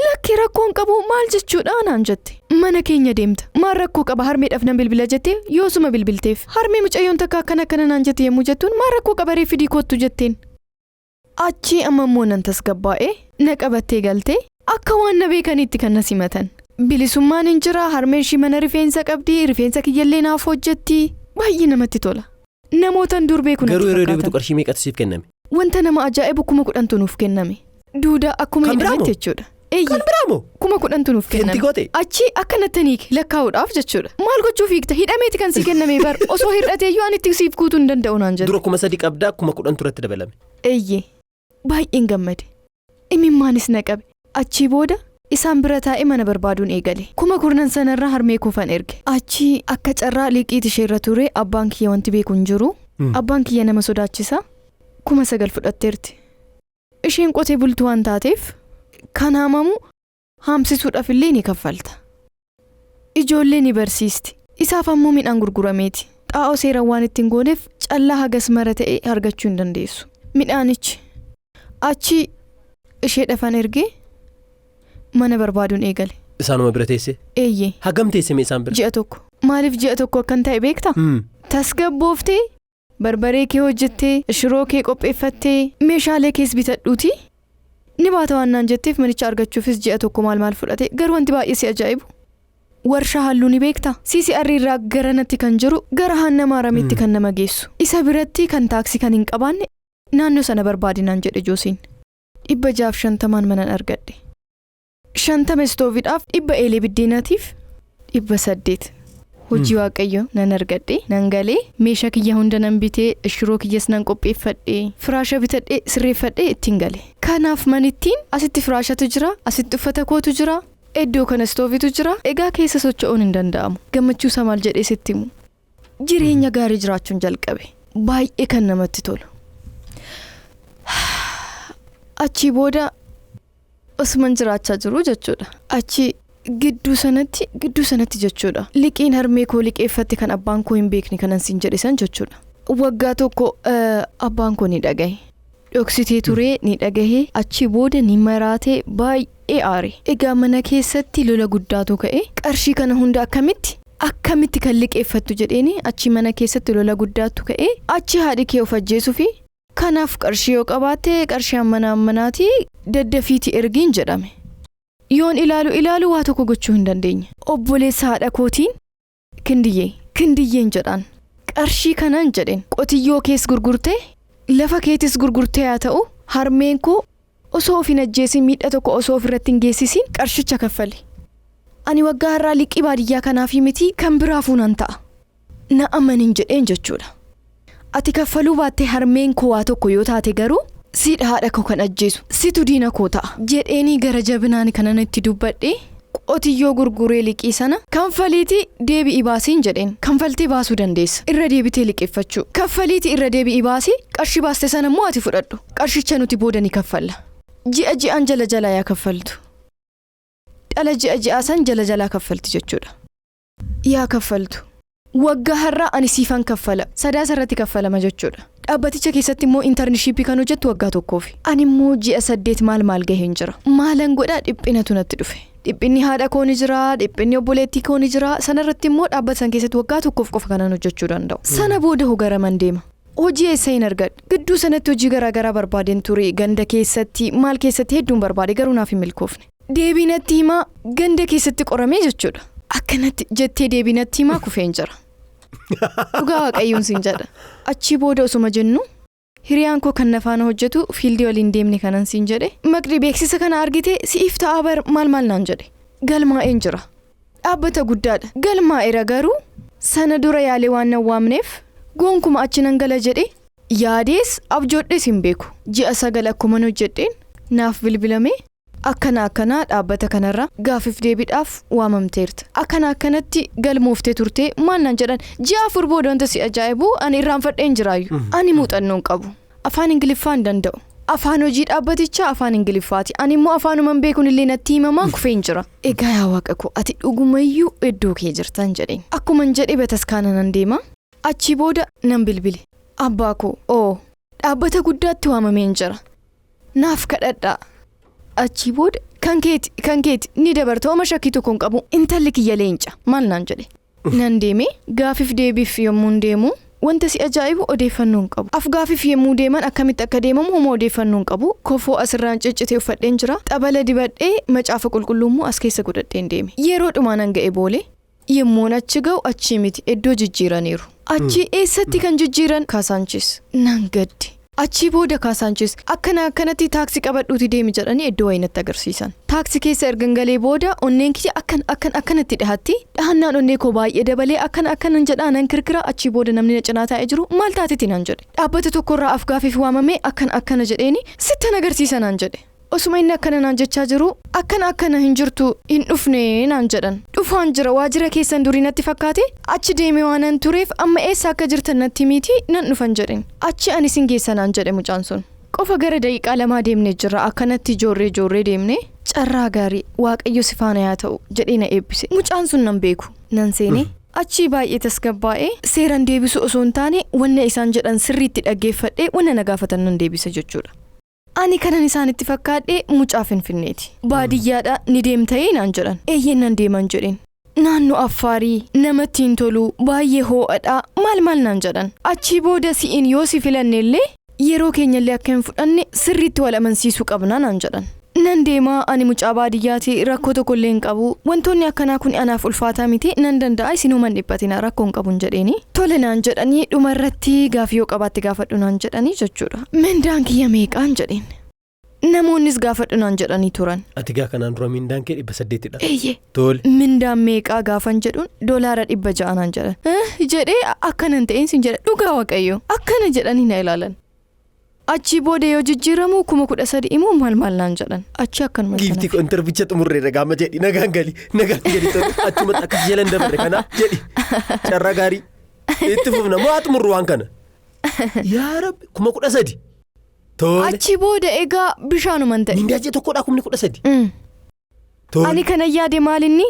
"Lakki, rakkoon qabu, maal jechuudha?" naan jette. "Mana keenya deemta. Maal rakkoo qaba? Harmeedhaaf nan bilbila" jettee yoosuma bilbilteef. "Harmee, mucayyoon takka akkana akkana naan jette" yommuu jettuun, "Maal rakkoo qaba ree, fidii kottu" jetteen. Achii amma immoo nan tasgabbaa'ee, na qabattee galtee, akka waan na beekaniitti kan na simatan. Bilisummaan hin jira, harmeen ishii mana rifeensa qabdi, rifeensa kiyyallee naaf hojjetti. Baay'ee namatti tola. Namootan dur beeku natti
Garuu yeroo deebitu
fakkaatan.
qarshii meeqatu siif kenname?
Wanta nama ajaa'ibu, 10,000tu nuuf kenname. Duudaa akkuma
Kan biraa
hidhametti
moo?
jechuudha. Eeyyee,
Kan biraa moo?
10,000tu nuuf
Fenti
kenname.
goote?
Achi akkanatti niike lakkaa'uudhaaf jechuudha. "Maal gochuuf hiikta? Hidhameeti kan sii kenname bar, osoo hir'ateeyyuu ani itti siif guutuu hin danda'u" naan jedhe.
Dura 3,000 qabdaa, 10,000 turatti dabalame.
Eeyyee, baay'een gammade. Imimmaanis na qabe. Achii booda isaan bira taa'ee mana barbaaduun eegale. Kuma kurnan sanarraa harmee koofan erge. Achii akka carraa liqiit isheerra ture, abbaan kiyya wanti beeku hin jiru. Abbaan kiyya nama sodaachisa. 9,000 fudhatteerti. Isheen qotee bultuu waan taateef kan haamamu Haamsisuudhaaf illee ni kaffalta. Ijoollee ni barsiisti. Isaaf ammoo midhaan gurgurameeti. Xaa'oo seeraan waan ittiin gooneef callaa hagas mara ta'e argachuu hin dandeessu. Midhaanichi achi ishee dhafan ergee mana barbaaduun eegale.
Isaanuma bira teesse?
Eeyyee.
Hagam teesse mee isaan bira?
Ji'a tokko. Maaliif ji'a tokko akkan ta'e beektaa? Tasgabbooftee barbaree kee hojjettee shiroo kee qopheeffattee meeshaalee kees bitadhuuti. Ni baata waan naan jetteef manicha argachuufis ji'a tokko maal maal fudhate garuu wanti baay'ee si ajaa'ibu. Warshaa halluu ni beektaa? CCR irraa gara natti kan jiru gara Haanna Maaramitti kan nama geessu. Isa biratti kan taaksii kan hin qabaanne naannoo sana barbaadinaan jedhe Joosiin. 650 manan argadhe. 50 istooviidhaaf 100 eelee biddeenaatiif 800. Hojii Waaqayyo nan argadhe nan galee meeshaa kiyya hunda nan bitee shiroo kiyyas nan qopheeffadhe firaasha bitadhe sirreeffadhe ittiin gale. Kanaaf manittiin asitti firaashatu jira asitti uffata kootu jira iddoo kana istooviitu jira egaa keessa socho'uun hin danda'amu. Gammachuusaa maal jedhee sitti himu. Jireenya gaarii jiraachuun jalqabe baay'ee kan namatti tolu. Achii booda osuman jiraachaa jiru jechuudha. Achi gidduu sanatti jechuudha. Liqiin harmee koo liqeeffatte kan abbaan koo hin beekne kanan siin jedhe san jechuudha. Waggaa tokko abbaan koo ni dhagahe. Dhoksitee turee ni dhagahe. Achii booda ni maraatee baay'ee aare. Egaa mana keessatti lola guddaatu ka'e. Qarshii kana hunda akkamitti kan liqeeffattu jedheeni achi mana keessatti lola guddaatu ka'e. Achi haadhi kee of ajjeesuu fi kanaaf qarshii yoo qabaatte qarshii ammanaa daddafiitii ergiin jedhame. Yoon ilaalu waa tokko gochuu hin dandeenye. Obboleessa haadha kootiin kindiyyeen jedhaan. Qarshii kanaan jedheen qotiyyoo kees gurgurtee lafa keetis gurgurtee haa ta'u harmeen koo osoo of hin ajjeesin miidha tokko osoo ofirratti hin geessisin qarshicha kaffali. Ani waggaa har'aa liqii baadiyyaa kanaaf miti kan biraafuu nan ta'a. Na amanin jedheen jechuudha. Ati kaffaluu baattee harmeen koo waa tokko yoo taate garuu siidha haadha koo kan ajjeesu situ diina koo ta'a jedheenii gara jabinaan kanan itti dubbadhe qotiyyoo gurguree liqii sana kanfaliitii deebi'i baasiin jedheen kanfaltee baasuu dandeessa irra deebitee liqeeffachuu kaffaliitii irra deebi'i baasii qarshii baaste sana immoo ati fudhadhu qarshicha nuti booda ni kaffalla ji'a ji'aan jala jalaa yaa kaffaltu dhala ji'a ji'aa san jala jalaa kaffalti jechuudha yaa kaffaltu. Waggaa har'aa ani siifan kaffala sadaasa irratti kaffalama jechuudha. Dhaabbaticha keessatti immoo intarnishiippii kan hojjettu waggaa tokkoofi. Ani immoo ji'a 8 maal gaheen jira. Maalan godhaa dhiphinatu natti dhufe. Dhiphinni haadha koo ni jira, dhiphinni obboleettii koo ni jira. Sanarratti immoo dhaabbata san keessatti waggaa tokkoof qofa kanan hojjechuu danda'u. Sana booda hogaraman deema. Hojii eessa hin argadhu. Gidduu sanatti hojii garaagaraa barbaadeen ture. Ganda keessatti maal keessatti hedduun barbaade garuu naaf hin milkoofne. Deebii natti himaa ganda keessatti qoramee jechuudha. Akkanatti jettee deebii natti himaa kufeen jira. Dhugaa Waaqayyoon siin jedha. Achii booda osuma jennu hiriyaan koo kan nafaana hojjetu fiildii waliin deemne kanan siin jedhe. Maqri beeksisa kana argite si'iif ta'a bar maal maal naan jedhe. Galmaa'een jira. Dhaabbata guddaadha. Galmaa'eera garuu sana dura yaalee waan nan waamneef gonkuma achi nan gala jedhe yaadees abjoodhes hin beeku. Ji'a 9 akkuma hojjedheen naaf bilbilame. Akkana akkanaa dhaabbata kanarra gaafiif deebiidhaaf waamamteerta. Akkana akkanatti galmooftee turtee maal naan jedhan ji'a 4 booda wanta si ajaa'ibu ani irraanfadheen jiraayu. Ani muuxannoo hin qabu. Afaan Ingiliffaa hin danda'u. Afaan hojii dhaabbatichaa afaan Ingiliffaati. Ani immoo afaanuman beekuun illee natti himamaa kufeen jira. Egaa yaa Waaqa koo ati dhugumayyuu iddoo kee jirtan jedheen. Akkuman jedhe bataskaana nan deema. Achii booda nan bilbile. Abbaa koo oo dhaabbata guddaatti waamameen jira. Naaf kadhadhaa. Achii booda kan keeti ni dabarta oma shakkii tokko hin qabu intalli kiyya leenca maal naan jedhe. Nan deeme gaafiif deebiif yommuu deemu wanta si ajaa'ibu odeeffannoo hin qabu. Afgaafiif yommuu deeman akkamitti akka deemamu homa odeeffannoo hin qabu. Kofoo asirraan ciccitee uffadheen jira. Xabala dibadhee macaafa qulqulluu immoo as keessa godhadheen deeme. Yeroo dhumaa nan ga'e boole yemmuun achi ga'u achi miti iddoo jijjiiraniiru. Achi eessatti kan jijjiiran Kaasaanchis nan gaddi. Achii booda Kaasaanchis akkana akkanatti taaksii qabadhuuti deemi jedhanii iddoo wayinatti agarsiisan. Taaksii keessa ergan galee booda onneen kiyya akkanatti dhahatti. Dhahannaan onnee koo baay'ee dabalee akkana akkanan jedhaa nan kirkira. Achii booda namni na cinaa taa'ee jiru maal taateeti naan jedhe. Dhaabbata tokkorraa afgaafiif waamamee akkana akkana jedheeni sittan agarsiisa naan jedhe. Osuma inni akkana naan jechaa jiru akkana akkana hin jirtu hin dhufne naan jedhan. Dhufaan jira waajjira keessan durii natti fakkaate achi deeme waan an tureef amma eessa akka jirtan natti miti nan dhufan jedheen. Achi ani sin geessa naan jedhe mucaan sun. Qofa gara daqiiqaa 2 deemne jirra. Akkanatti ijoorree ijoorree deemne carraa gaarii Waaqayyo si faana yaa ta'u jedhee na eebbise. Mucaan sun nan beeku nan seene. Achii baay'ee tasgabbaa'ee seeraan deebisu osoo hin taane wanna isaan jedhan sirriitti dhaggeeffadhee wanna na gaafatan nan deebisa jechuudha. Ani kanan isaanitti fakkaadhee mucaa Finfinneeti. Baadiyyaadha ni deemta'ee naan jedhan. Eeyyeen nan deeman jedheen. Naannoo Affaarii namatti hin tolu baay'ee hoo'adha maal maal naan jedhan. Achii booda si'iin yoo si filanne illee yeroo keenyallee akka hin fudhanne sirriitti wal amansiisuu qabna naan jedhan. Nan deemaa ani mucaa baadiyyaati rakkoo tokkollee hin qabu wantoonni akkanaa kun anaaf ulfaataa miti nan danda'a isinuma hin dhiphatina rakkoo hin qabuun jedheeni. Tole naan jedhanii dhumarratti gaafii yoo qabaatte gaafadhu naan jedhanii jechuudha. Mindaan kiyya meeqaan jedheen. Namoonnis gaafadhu naan jedhanii turan.
Ati gaa kanaan dura mindaan kee 800dha.
Eeyyee.
Tole.
Mindaan meeqaa gaafan jedhuun $600 naan jedhan. Jedhee akkanan ta'een sin jedha dhugaa Waaqayyo akkana jedhanii na ilaalan. Achii booda yoo jijjiiramu 13,000 immoo maal maal naan jedhan. Achi akkanuma
Giiftii koo intervicha xumurreerra gaama jedhi nagaan gali nagaan gali tole achumatti akkas jalan dabarre kanaaf jedhi carraa gaarii itti fufna moo haa xumurru waan kana. Yaa Rabbi 13,000. Tole.
Achi booda egaa bishaanuman ta'e.
Mindaa ji'a tokkodhaa 13,000. Tole.
Ani kana yaade maalinni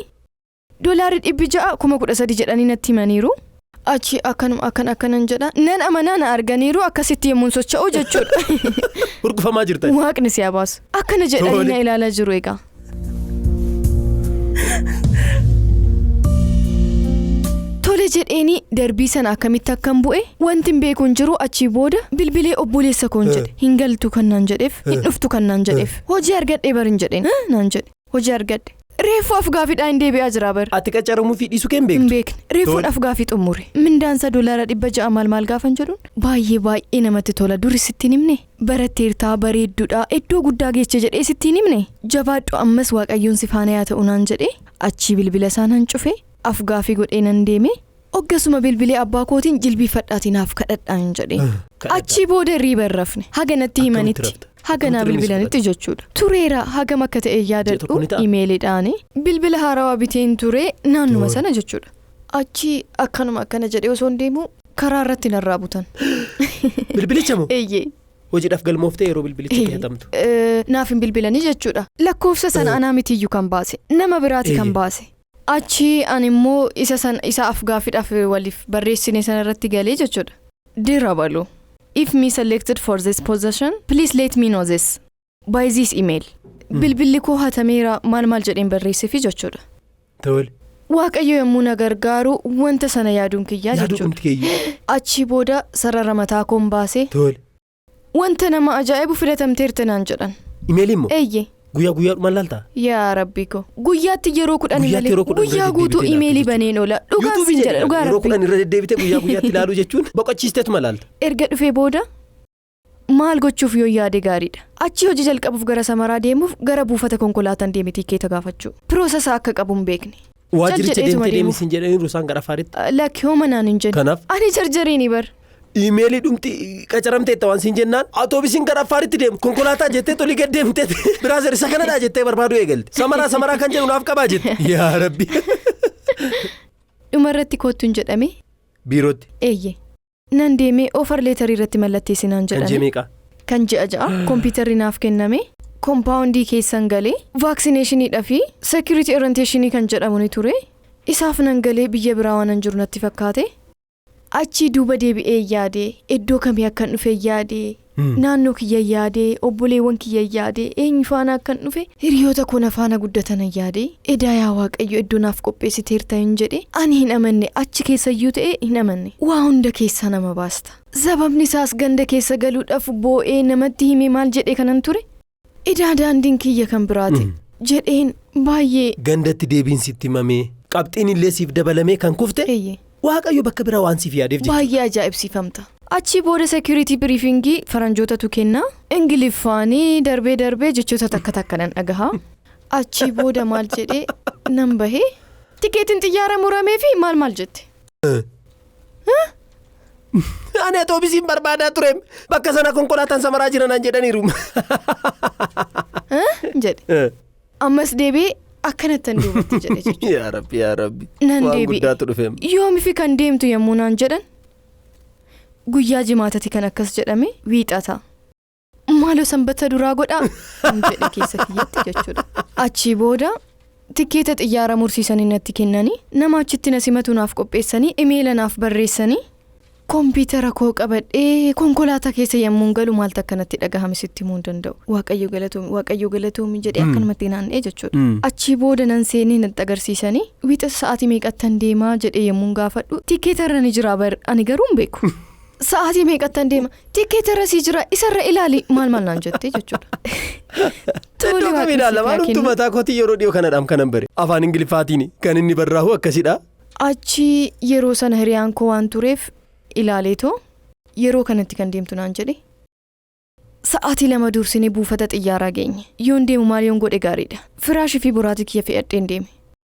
$600 13,000 jedhanii natti himaniiru. Achi akkanuma akkan akkanan jedha nan amanaa na arganiiru akkasitti yemmuun socho'u jechuudha.
Hurgufamaa jirtan.
Waaqni si haa baasu. Akkana jedhanii na ilaalaa jiru egaa. Tole jedheeni darbii sana akkamitti akkan bu'e wanti hin beeku hin jiru achii booda bilbilee obboleessa koon jedhe hin galtu kan naan jedheef hin dhuftu kan naan jedheef hojii argadhee bar hin jedheen naan jedhe hojii argadhe. Reefuu afgaafiidhaan hin deebi'aa jira bar.
Ati qacaramuu fi dhiisuu kee hin beektu?
Hin beekne. Reefuun afgaafii xumure. Mindaansa $600 maal maal gaafan jedhuun baay'ee baay'ee namatti tola. Duri sitti hin himne. Baratteertaa bareedduudha iddoo guddaa geecha jedhee sitti hin himne. Jabaadhu ammas Waaqayyoon si faana yaa ta'u naan jedhee achii bilbila isaa nan cufe afgaafii godhee nan deeme. Oggasuma bilbilee abbaa kootiin jilbiifadhaatii naaf kadhadhaan jedhee. Achii booda riiba hin rafne. Haga natti himanitti. Haga naa bilbilanitti jechuudha. Tureera hagam akka ta'e yaadadhu imeeliidhaan bilbila haarawaa biteen ture naannuma sana jechuudha. Achi akkanuma akkana jedhee osoo hin deemu karaa irratti narraa butan.
Bilbilicha moo?
Eeyyee.
Hojiidhaaf galmooftee yeroo bilbilicha kee hatamtu.
Naaf hin bilbilanii jechuudha. Lakkoofsa sana anaa mitiyyuu kan baase nama biraati kan baase. Achi ani immoo isa sana isa afgaafiidhaaf waliif barreessine sana irratti galee jechuudha. Dear Abalu. If me selected for this position, please let me know this by this email. Bilbilli koo hatameera maal maal jedheen barreesseefi jechuudha.
Tole.
Waaqayyo yommuu na gargaaru wanta sana yaaduun kiyyaa jechuudha. Achii booda sarara mataa koon baasee.
Tole.
Wanta nama ajaa'ibu filatamteerti naan jedhan.
Imeelii immoo?
Eeyyee.
Guyyaa guyyaadhumaan laaltaa?
Yaa Rabbi koo. Guyyaatti yeroo 10 malee guyyaa guutuu imeelii baneen oola. Dhugaan sin jedha dhugaa Rabbi.
Yeroo 10 irra deddeebitee guyyaa guyyaatti ilaaluu jechuun boqochiisteetuma laalta.
Erga dhufee booda maal gochuuf yoo yaade gaariidha. Achii hojii jalqabuuf gara Samaraa deemuuf gara buufata konkolaataan deeme tikeeta gaafachuu. Piroosesaa akka qabu hin beekne.
Waajjiricha deemtee deemi sin jedhaniiru isaan gara Affaaritti.
Lakki hooma naan hin jenne.
Kanaaf.
Ani jarjariini bar.
Imeelii dhumti qacaramteetta waan siin jennaan atoobisiin gara Affaaritti deemu konkolaataa jettee tolii gad deemtee biraazer isa kanadhaa jettee barbaaduu eegalte. Samaraa samaraa kan jedhu naaf qabaa jette. Yaa Rabbi.
Dhumarratti koottuun jedhame.
Biirootti.
Eeyyee. Nan deemee offer leetarii irratti mallatteessi naan jedhame.
Kan ji'a meeqa?
Kan ji'a 6 kompiitarri naaf kenname. Kompaawundii keessan galee vaaksineeshiniidhaa fi security orienteeshinii kan jedhamu ni ture. Isaaf nan galee biyya biraa waan jiru natti fakkaate. Achii duuba deebi'ee yaade iddoo kamii akkan dhufe yaade naannoo kiyya yaade obboleewwan kiyya yaade eenyu faana akkan dhufe hiriyoota koo na faana guddatan yaade edaa yaa Waaqayyo iddoo naaf qopheessiteerta hin jedhe ani hin amanne achi keessayyuu ta'e hin amanne waa hunda keessaa nama baasta. Sababni isaas ganda keessa galuudhaaf boo'ee namatti hime maal jedhe kanan ture edaa daandiin kiyya kan biraate jedheen baay'ee.
Gandatti deebiin sitti himamee qabxiin illee siif dabalamee kan kufte. Waaqayyo bakka biraa waan siif yaadeef jechuudha.
Baay'ee ajaa'ibsiifamta. Achii booda security briefingii faranjootatu kenna. Ingiliffaanii darbee darbee jechoota takka takka nan dhagaha. Achii booda maal jedhee nan bahee tikeetiin xiyyaara muramee fi maal maal jette.
Ani atoobisiin barbaadaa tureem bakka sana konkolaataan Samaraa jiran naan jedhaniiru.
Jedhe. Ammas deebi'ee akkanattan duubatti jedhe jechuudha.
Yaa Rabbi yaa Rabbi.
Nan
Waan
deebi'e.
guddaatu dhufeem.
Yoomifi kan deemtu yommuu naan jedhan guyyaa jimaatati kan akkas jedhame wiixata. Maaloo sanbata duraa godhaa jedhe keessa kiyyatti jechuudha. Achii booda tikkeeta xiyyaara mursiisanii natti kennanii, nama achitti na simatu naaf qopheessanii, imeela naaf barreessanii, kompiitara koo qabadhee konkolaataa keessa yemmuun galu maaltu akkanatti dhagahame sitti himuu hin danda'u. Waaqayyo galatoomi, Waaqayyo galatoomi jedhee akkanumatti naanna'ee jechuudha. Achii booda nan seenee natti agarsiisanii, wiixa sa'aatii meeqattan deemaa jedhee yemmuun gaafadhu, tikkeeta irra ni jira bar, ani garuu hin beeku. Sa'aatii meeqattan deema, tikkeeta irra sii jira, isarra ilaali maal maal naan jettee jechuudha. Tole,
Iddoo kam
Waaqni
ilaala?
siif haa
Maalumtu
kennu.
mataa kootii yeroo dhiyoo kanadhaam kanan bare. Afaan Ingiliffaatiin kan inni barraa'u akkasidha.
Achi yeroo sana hiriyaan koo waan tureef ilaaleetoo yeroo kanatti kan deemtu naan jedhe. Sa'aatii 2 dursinee buufata xiyyaaraa geenye. Yoon deemu maal yoon godhe gaariidha. Firaashii fi boraatii kiyya fe'adheen deeme.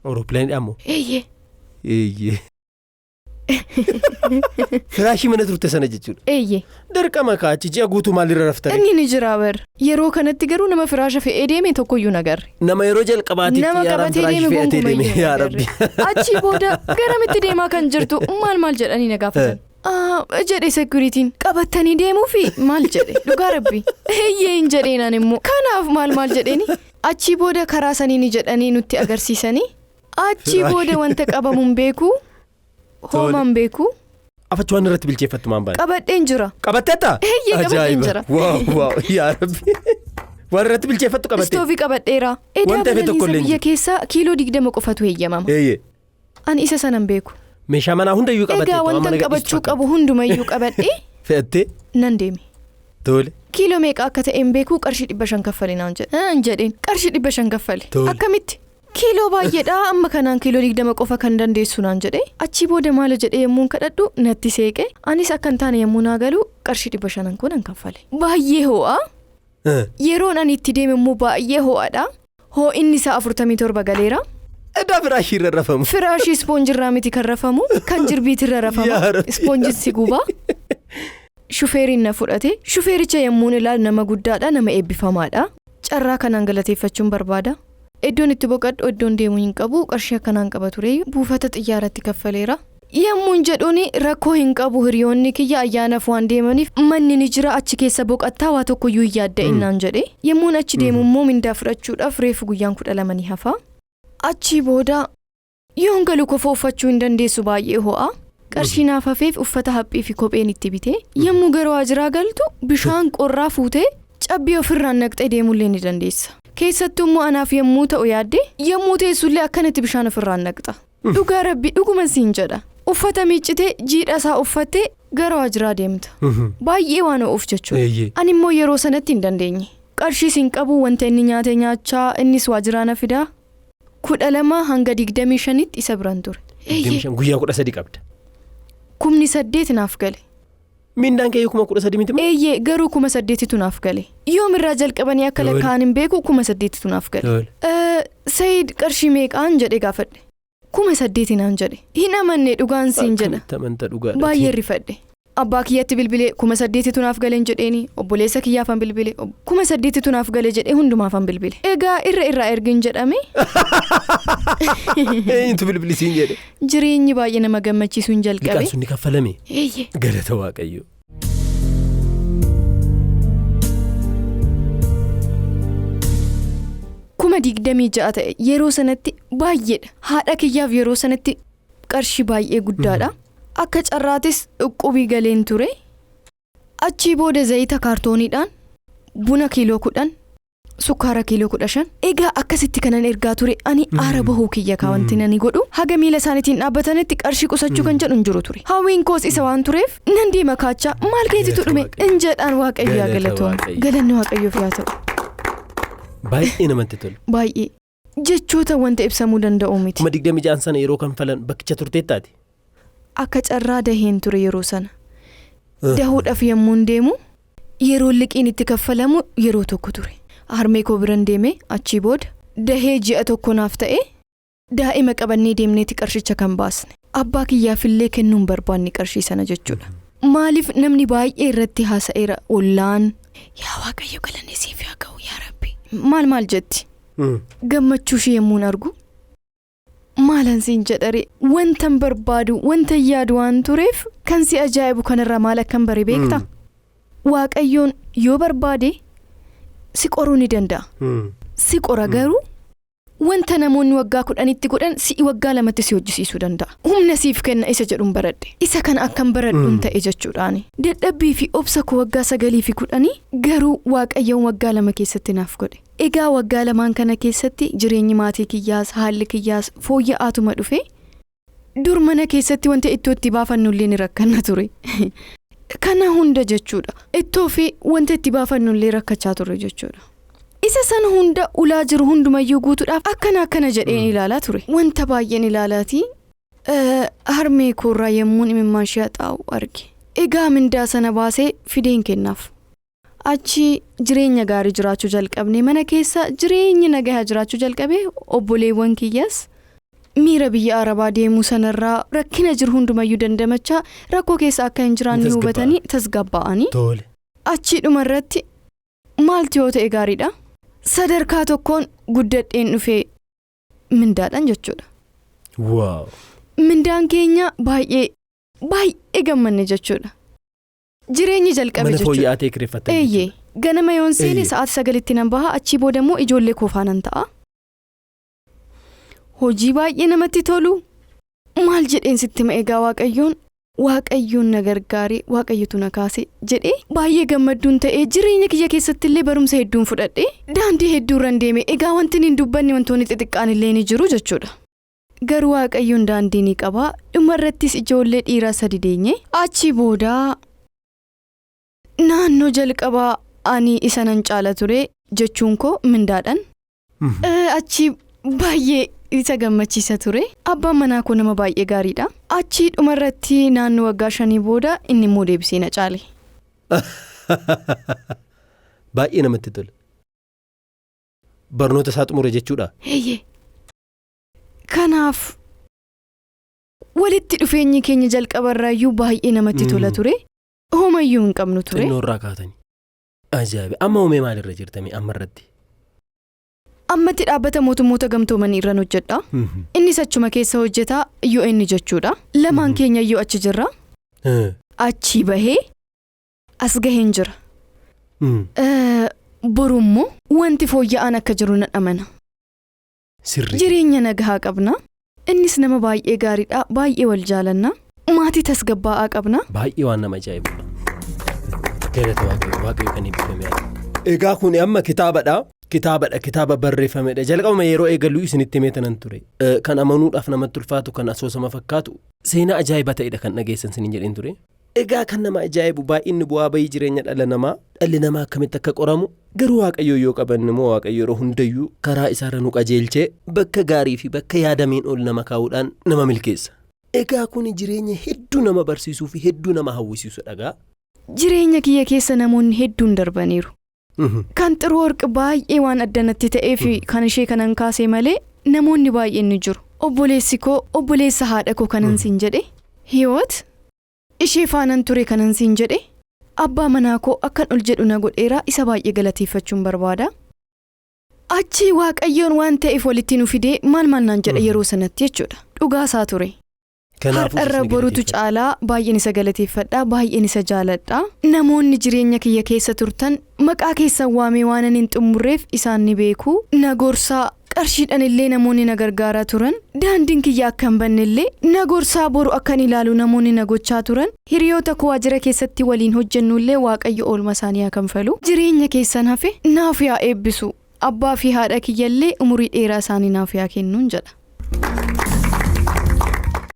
Awurooppilaniidhaan moo?
Eeyyee.
Eeyyee. Firaashii mana turte sana jechuudha.
Eeyyee.
Dirqama kaachi ji'a guutuu maalirra raftare?
Inni ni jira bar. Yeroo kanatti garuu nama firaasha fe'ee deeme tokkoyyuu nagarre.
Nama yeroo jalqabaatiif
Nama
xiyyaaraan
qabatee
firaashii
deeme
fe'atee deeme
gonkumayyuu
yaa Rabbi.
Achii booda garamitti deemaa kan jirtu maal maal jedhanii na gaafatan. Jedhe sekuritiin qabatanii deemuufi maal jedhe dhugaa Rabbi. Eeyyee hin jedheenaan immoo kanaaf maal maal jedheeni. Achii booda karaa sanii ni jedhanii nutti agarsiisanii. Achii booda wanta qabamu hin beeku. Hoomaa hin beeku.
Afachi waan irratti bilcheeffattu maan baane?
Qabadheen jira.
Qabatteetta?
Eeyyee, qabadheen jira.
Waaw waaw yaa Rabbi. Waan irratti bilcheeffattu qabattee?
Istoovii qabadheera. Edaa
Wanta hafe tokko
balaliinsa
illee hin
biyya
jiru.
keessaa kiiloo 20 qofatu heeyyamama.
Eeyyee.
Ani isa sana hin beeku.
Meeshaa manaa hundayyuu qabattee
Egaa
waan
wanta
mana gadhiistu
qabachuu
fakkaata.
qabu hundumayyuu qabadhee
Fe'attee?
nan deeme.
Tole.
Kiiloo meeqa akka ta'e hin beeku, qarshii 500 kaffali naan jedhe. Hin jedheen qarshii 500 kaffali.
Tole.
Akkamitti? Kiiloo baay'eedha, amma kanaan kiiloo 20 qofa kan dandeessu naan jedhe. Achii booda maal jedhee yemmuun kadhadhu natti seeqe. Anis akka hin taane yemmuu naa galu qarshii 500 kun nan kaffale. Baay'ee ho'a. Yeroon ani itti deeme immoo baay'ee ho'aadha. Ho'inni isaa 47 galeera.
Edaa firaashii irra rafamu.
Firaashii ispoonjirraa miti kan rafamu, kan jirbiitirra rafama.
Yaa Rabbi.
Ispoonjiin si gubaa. Shufeeriin na fudhate. Shufeericha yemmuun ilaalu nama guddaadha, nama eebbifamaadha. Carraa kanaan galateeffachuun barbaada. Iddoon itti boqadhu iddoon deemu hin qabu, qarshii akkanaan qaba ture. Buufata xiyyaaratti kaffaleera. Yemmuun jedhuun rakkoo hin qabu, hiriyoonni kiyya ayyaanaaf waan deemaniif manni ni jira, achi keessa boqottaa waa tokkoyyuu hin yaadda'in jedhe. Yemmuun achi deemu immoo mindaa fudhachuudhaaf reefu guyyaan 12 ni hafa. Achii booda yoon galu kofoo uffachuu hin dandeessu, baay'ee ho'a. Qarshii naaf hafeef uffata haphii fi kopheen itti bite. Yemmuu gara waajjiraa galtu bishaan qorraa fuutee cabbii ofirraan naqxee deemullee ni dandeessa. Keessattuu immoo anaaf yemmuu ta'u yaadde yemmuu teessullee akkanatti bishaan ofirraan naqxa. Dhugaa Rabbi dhuguma siin jedha. Uffata miiccitee jiidha isaa uffattee gara waajjiraa deemta. Baay'ee waan ho'uuf jechuudha. Ani immoo yeroo sanatti hin dandeenye. Qarshiis hin qabu, wanta inni nyaate nyaachaa, innis waajjiraa na fidaa. 12 hanga 25tti isa biran ture.
25 guyyaa 13 qabda.
8,000 naaf gale.
Mindaan kee 13,000 miti moo?
Eeyyee, garuu 8,000tu naaf gale. Yoomirraa jalqabanii akka lakkaa'an hin beeku, 8,000tu naaf gale. Sayid qarshii meeqaan jedhee gaafadhe. 8,000 naan jedhe. Hin amanne, dhugaan siin jedha.
Akkamitti amanta dhugaadha?
Baay'ee rifadhe. Abbaa kiyyatti bilbilee 8,000tu naaf galeen jedheeni, obboleessa kiyyaafan bilbile, 8,000tu naaf gale jedhee hundumaafan bilbile. Egaa irra irraa ergin jedhame.
Eenyutu bilbilisiin jedhe?
Jireenyi baay'ee nama gammachiisuu hin jalqabe.
Liqaan sun ni kaffalame.
Eeyyee.
Galata Waaqayyo.
26,000 ta'e yeroo sanatti baay'eedha. Haadha kiyyaaf yeroo sanatti qarshii baay'ee guddaadha. Akka carraatis dhuqqubii galeen ture. Achii booda zayita kaartooniidhaan, buna kiiloo 10, sukkaara kiiloo 15. Egaa akkasitti kanan ergaa ture, ani aara bahuu kiyya kaawanti nani godhu haga miila isaaniitiin dhaabbatanitti qarshii qusachuu kan jedhu hin jiru ture. Hawwiin koos isa waan tureef nan deema kaachaa, maal keetitu dhume in jedhaan. Waaqayyo yaa galatoom, galanni Waaqayyoof yaa ta'u.
Baay'ee namatti tola.
Baay'ee jechoota wanta ibsamuu danda'u miti.
26,000 sana yeroo kanfalan bakkicha turteettaati?
Akka carraa daheen ture yeroo sana. Dahuudhaaf yommuun deemu yeroo liqiin itti kaffalamu yeroo tokko ture. Harmee koo biran deeme, achii booda dahee ji'a tokko naaf ta'e, daa'ima qabannee deemneeti qarshicha kan baasne. Abbaa kiyyaafillee kennuun barbaanne qarshii sana jechuudha. Maaliif namni baay'ee irratti haasa'eera, ollaan yaa Waaqayyo galanni siif yaa ga'u yaa Rabbi maal maal jetti. Gammachuu ishee yommuun argu maalan siin jedhare, wantan barbaadu wantan yaadu waan tureef kan si ajaa'ibu kanarraa maal akkan bare beektaa? Waaqayyoon yoo barbaade si qoruu ni danda'a. Si qora garuu wanta namoonni waggaa 10tti godhan si'i waggaa 2tti si hojjisiisuu danda'a. Humna siif kenna isa jedhuun baradhe. Isa kana akkam baradhuun ta'e jechuudhaani. Dadhabbii fi obsa koo waggaa 9 fi 10 garuu Waaqayyoon waggaa 2 keessatti naaf godhe. Egaa waggaa 2 kana keessatti jireenyi maatii kiyyaas haalli kiyyaas fooyya'aatuma dhufe. Dur mana keessatti wanta ittoo itti baafannullee ni rakkanna ture. Kana hunda jechuudha. Ittoo fi wanta itti baafannullee rakkachaa turre jechuudha. Isa sana hunda ulaa jiru hundumayyuu guutuudhaaf akkana akkana jedheen ilaalaa ture. Wanta baay'een ilaalaatii harmee koorraa yemmuun imimmaan ishee haxaa'u arge. Egaa mindaa sana baasee fideen kennaaf. Achi jireenya gaarii jiraachuu jalqabne mana keessa jireenyi nagahaa jiraachuu jalqabe obboleewwan kiyyaas miira biyya Arabaa deemuu sanarraa rakkina jiru hundumayyuu dandamachaa rakkoo keessa akka hin jiraanne hubatanii tasgabbaa'anii. Achi dhumarratti maaltu yoo ta'e gaariidha? Sadarkaa tokkoon guddadheen dhufee mindaadhaan jechuudha.
Waaw.
Mindaan keenya baay'ee baay'ee gammanne jechuudha. Jireenyi jalqabe
Mana
jechuudha.
fooyya'aa ta'e kireeffattan
Eeyyee. Ganama yoon seene
Eeyyee.
sa'aatii 9tti nan baha achii booda immoo ijoollee koo faanan ta'a. Hojii baay'ee namatti tolu. Maal jedheen sitti hima egaa Waaqayyoon Waaqayyoon na gargaare Waaqayyotu na kaase jedhee baay'ee gammadduun ta'ee jireenya kiyya keessatti illee barumsa hedduun fudhadhe daandii hedduu irran deeme egaa wanti hin dubbanne wantoonni xixiqqaan illee ni jiru jechuudha. Garuu Waaqayyoon daandii ni qaba. Dhuma irrattis ijoollee dhiiraa 3 deenye. Achi booda naannoo jalqabaa ani isa nan caala ture jechuun koo mindaadhaan. Achi baay'ee isa gammachiisa ture. Abbaan manaa koo nama baay'ee gaariidha. Achi dhuma irratti naannoo waggaa 5 booda inni immoo deebisee na caale.
Baay'ee namatti tola. Barnoota isaa xumure jechuudha.
Eeyyee. Kanaaf walitti dhufeenyi keenya jalqabarraayyuu baay'ee namatti tola ture. Homayyuu hin qabnu ture.
Xinnoo irraa kaatanii. Ajaa'iba! Amma hoomee maalirra jirtame amma irratti?
Ammatti dhaabbata mootummoota gamtoomanii irran hojjedha. Innis achuma keessa hojjetaa UN jechuudha. Lamaan keenya iyyuu achi jirra. Achii bahee as gaheen jira. Boru immoo wanti fooyya'aan akka jiru nan amana.
Sirrii.
Jireenya nagahaa qabna. Innis nama baay'ee gaariidha. Baay'ee wal jaalanna. Maatii tasgabbaa'aa qabna.
Baay'ee waan nama ajaa'ibudha. Galata Waaqayyo Waaqayyo kan eebbifame haa ta'u. Egaa kun amma kitaabadha. Kitaabadha kitaaba barreeffamedha. Jalqabuma yeroo eegaluu isinitti himee tanan ture. Kan amanuudhaaf namatti ulfaatu kan asoosama fakkaatu seenaa ajaa'iba ta'edha kan dhageessan isiniin jedheen ture. Egaa kan nama ajaa'ibu baay'inni bu'aa bayii jireenya dhala namaa dhalli namaa akkamitti akka qoramu garuu Waaqayyo yoo qabanne immoo Waaqayyo yeroo hundayyuu karaa isaarra nu qajeelchee bakka gaarii fi bakka yaadameen ol nama kaa'uudhaan nama milkeessa. Egaa kun jireenya hedduu nama barsiisuu fi hedduu nama hawwisiisu dhagaa.
Jireenya kiyya keessa namoonni hedduun darbaniiru. Kan xiruu warqi baay'ee waan addanatti ta'eef kan ishee kanan kaase malee namoonni baay'een ni jiru. Obboleessi koo obboleessa haadha koo kanan siin jedhe Hiwoot ishee faanan ture kanan siin jedhe abbaa manaa koo akkan ol jedhu na godheera isa baay'ee galateeffachuun barbaada. Achi Waaqayyoon waan ta'eef walitti nu fidee maal maal naan jedha yeroo sanatti jechuudha. Dhugaasaa ture.
Kanaafuu
Har'arra
isni
borutu
galateeffadha.
caalaa baay'een isa galateeffadha baay'een isa jaaladha. Namoonni jireenya kiyya keessa turtan maqaa keessan waamee waan ani hin xumurreef isaan ni beeku. Na gorsaa qarshiidhaan illee namoonni na gargaaraa turan. Daandiin kiyya akka hin banne illee na gorsaa boru akkan ilaalu namoonni na gochaa turan. Hiriyoota koo waajjira keessatti waliin hojjennu illee Waaqayyo oolma isaanii haa kanfalu. Jireenya keessan hafe naaf yaa eebbisu. Abbaa fi haadha kiyya illee umurii dheeraa isaanii naaf yaa kennuun jedha.